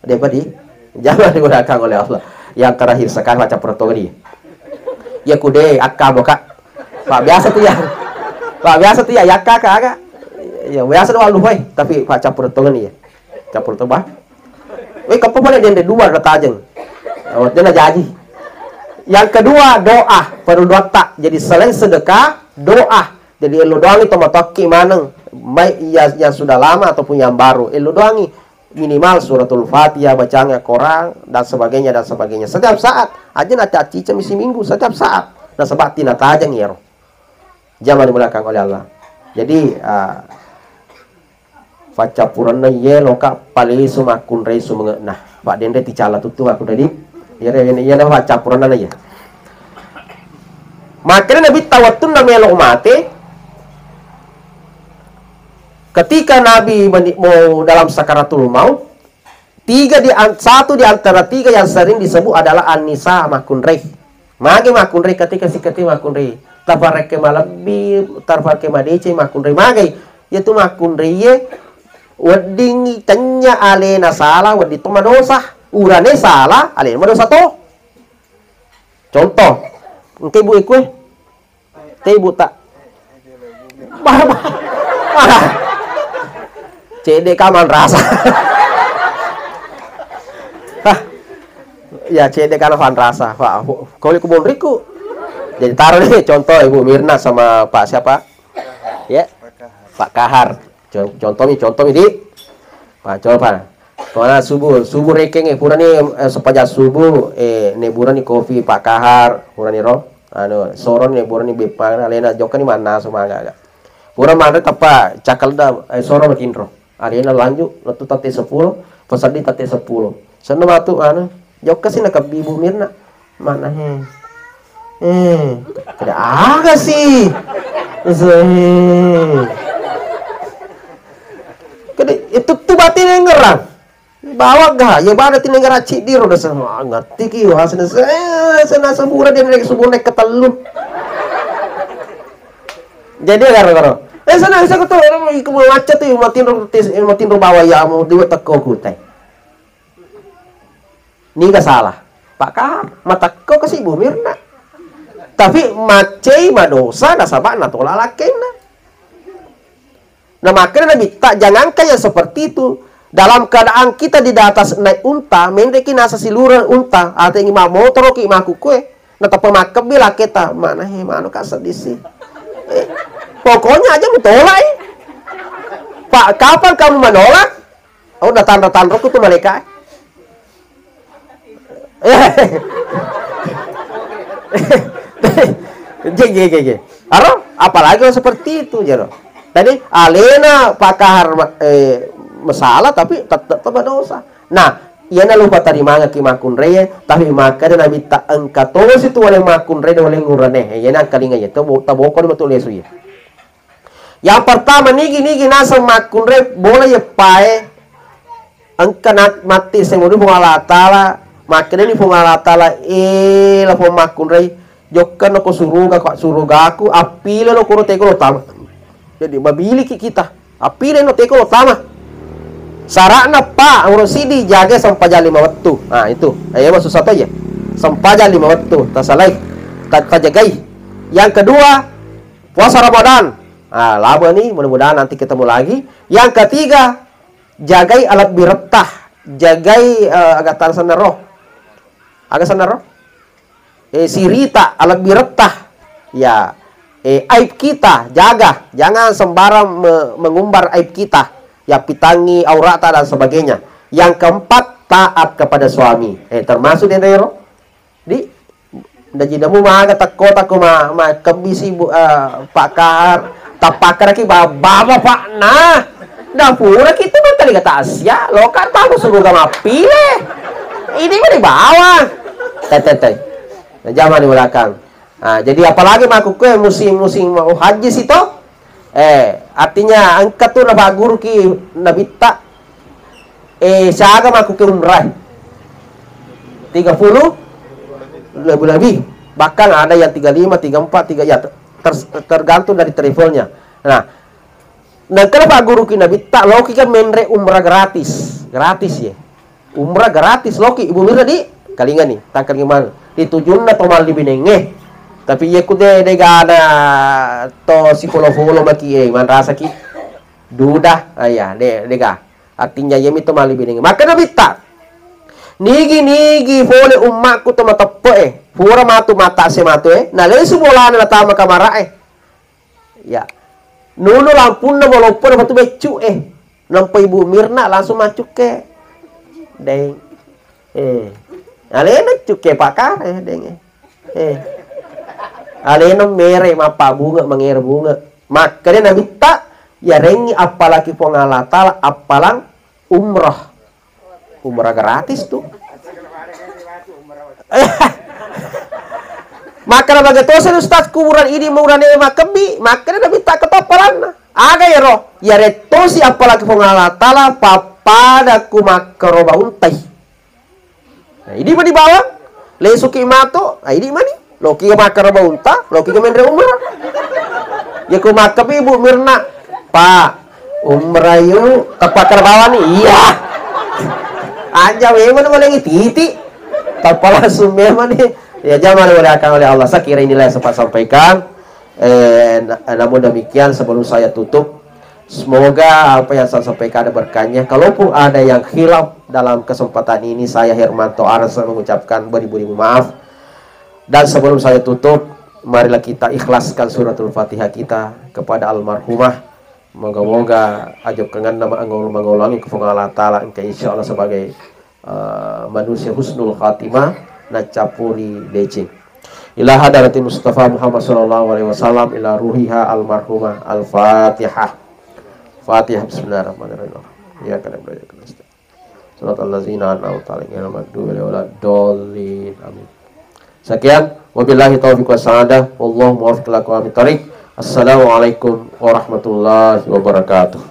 De padi. Jangan digunakan oleh Allah. Yang terakhir sekali macam proto dia. Ya kude akka boka. Pak biasa tu ya. Pak biasa tu ya yakka ka aga. Ya biasa doang lupai, tapi pak campur tongan ya. Campur tongan. Weh, kapo pale dende dua na tajeng. Oh, dia na jaji. Yang kedua doa, perlu doa tak. Jadi selain sedekah, doa. Jadi elo doangi to matoakki maneng, mai iya yang sudah lama ataupun yang baru, elo doangi minimal suratul Fatihah, bacaan Quran dan sebagainya dan sebagainya. Setiap saat, aja nanti acica misi minggu setiap saat. Nasaba tina tajeng iyaro. Jama dimuliakan oleh Allah. Jadi, ah, Paccappurenna iye loka palesu makkunrai sumenge'na. Pak denre ticala tuttu makkunrai di. Iyana, iyana, iyana paccappurenna na iya. Makanya Nabi tawattunna melo mate. Ketika Nabi meni-, mau dalam sakaratul maut, tiga di an-, satu di antara tiga yang sering disebut adalah An-Nisa makkunrai. Magi makkunrai ketika sikati makkunrai. Taparekke malebbi, taparekke madeceng makkunrai. Magai? Yaitu makkunrai ye wedding tennya alena salah, wedding to madosa. Urane salah, alena madosa to. Contoh, engka ibu ikue. Te ibu tak. Bah, bah. Ah. Cedde ka manrasa. Hah. Ya, cedde ka nafanrasa. Wah, kau liku bonriku. Jadi taruh nih contoh Ibu Mirna sama Pak siapa? Ya. Pak Kahar. Con-, contohnya, contohnya di. Pak, coba. Pokoknya subuh, subuh rekeng, eh, purani, eh, sepaja subuh, eh, neburani kopi Pak Kahar, purani ro. Anu, soroni neburani beppa, alena jokkani mannasu maga. Pura manre tappa cakkalda, eh, soro matinro. Alena lanjut, lettu tette seppulo, peseddi tette seppulo. Senna matu, anu, jokka si nakebbi Ibu Mirna. Mana he? Eh, kada aga si. Kada itu tu batin yang ngerang. Bawa ga, ya bana tinengara ciddi ro desa. Wah, ngerti ki, wah, sena, sena, sena sempurna dia naik subuh naik ketellu. Jadi, karo, karo. Eh, sana, saya ketellu, orang mau ikut macet tuh, matinro, tes-, matinro bawa ya, mau dua teko kutai. Niga salah? Pak Kahar, matekko kasi Ibu Mirna. Tapi maccei madosa nasaba natola lakkenna. Nah, makanya Nabitta, jangankan yang seperti itu. Dalam keadaan kita di atas naik unta, mendeki nasa siluran unta, atengi mamotoroki makukue, natappa makkebbi lakketa, mana he, manu ka sedih sih. Eh, pokoknya aja mutolak, eh. Pak, kapan kamu menolak? Oh, udah tanro-tanro ku tu malaikat. Ge, ge, ge, ge. Aro, apalagi kalau seperti itu, jero. Tadi alena Pak Kahar ma-, eh, masalah, tapi tetap, tetap berdosa. Nah, iyana lupa tadi manga ki makkunrai, tapi makanya Nabitta engka tosi tu oleh makkunrai, oleh ngurane. Iyana angkalinga ya, tabo-, taboko di betul Yesu ya. Yang pertama, nigi-nigi naseng makkunrai bola yeppae, engka na-, matti semudi Puang Allah Taala, makkedani Puang Allah Taala, "Eh, lapong makkunrai, jokka no ko suruga, ko surugaku, appile no koro teko lo tama." Jadi, mabiliki kita, appile no teko lo tama. Sara'na, Pak, nomor sidi, jaga sempajang lima wettu. Nah, itu. Eh, maksud satu aja. Sempajang lima wettu, tasalai, ta-, tajagai. Yang kedua, puasa Ramadan. Ah, lama nih, mudah-mudahan nanti ketemu lagi. Yang ketiga, jagai alat biretta, jagai, eh, aga tana senna ro. Aga senna ro? Eh, sirita, alat biretta. Ya, eh, aib kita, jaga. Jangan sembarang me-, mengumbar aib kita. Ya, pitangi aurata dan sebagainya. Yang keempat, taat kepada suami. Eh, termasuk di ro? Di, ndaji namu maga tekko-tekko ma-, makkebbisi Bu, eh, Pak Kahar, tappakkaraki ba-, baba Pak na. Nda pura kita mattali kata Asia, lo kan bagus suruga mappile. Ini mah di bawah. Teh, teh, teh. Nah, jangan di belakang. Nah, jadi apalagi makkukue musim-musim mau haji sih toh? Eh, artinya engka tu napagguruki Nabitta, eh, siaga makkuke umrah. Tiga puluh lebih-lebih. Bahkan ada yang tiga lima, tiga empat, tiga, ya, ter-, tergantung dari travelnya. Nah, nengka napagguruki Nabitta, loki kan menre umrah gratis. Gratis ya. Umrah gratis loki, Ibu Mira di, kalinga ni, tangkalinga maneng. Ditujunna to malli binengnge. Tapi iya ku de, degana to sipolo-polo maki, eh, manrasaki. Duda, ah, iya, de, dega. Artinya iya mi to malli binengnge. Maka Nabitta, nigi-nigi pole ummakku to mateppe, eh. Pura matu mata se matu, eh. Nalesu bolana natama kamara, eh. Ya. Nunu lampunna maloppo napatu beccu, eh. Nampa Ibu Mirna langsung maccukke. Deng. Eh. Alena cukke pakare, deng, eh. Eh. Alena mere mappabunga, mangere bunga. Makkeda Nabitta, yarengngi appalaki Puang Allah Taala appalang umrah. Umrah gratis tu. Makkeda, "Bage tosa ni Ustaz, kuburan idi maurane makkebbi." Makkeda Nabitta, "Ketoppalanna." Aga ero? Yarettosi appalaki Puang Allah Taala pappada ku makkero bauntai. Nah, idi mani bawang, lesuki mato, ah, idi mani. Loki makkara baunta, loki menre umrah. Ya ku makkapi Ibu Mirna, Pak, umrah yu, tepat karbawani. Iya. Anja memang boleh titi. Tanpa langsung memang nih. Ya, jangan boleh akan oleh Allah. Saya kira inilah yang sempat sampaikan. Eh, na- namun demikian, sebelum saya tutup, semoga apa yang saya sampaikan ada berkahnya. Kalaupun ada yang khilaf dalam kesempatan ini, saya Hermanto Arsa mengucapkan beribu-ribu maaf. Dan sebelum saya tutup, marilah kita ikhlaskan suratul Fatihah kita kepada almarhumah. Moga-moga ajokkangenna mangolo-mangolo angi ku Puang Allah Ta'ala, engka insya Allah sebagai eh, manusia husnul khatimah, nacappuri deceng. Ila hadarati Mustafa Muhammad sallallahu alaihi wasallam, ila ruhiha almarhumah. Al-Fatihah. Fatihah. Bismillahirrahmanirrahim. Iyyaka na'budu wa iyyaka nasta'in. Shiratal ladzina an'amta 'alaihim ghairil maghdubi 'alaihim waladdallin. Amin. Sekian, wabillahi taufiq wassa'adah. Wallahu muwaffiq ila aqwamit thariq. Assalamualaikum warahmatullahi wabarakatuh.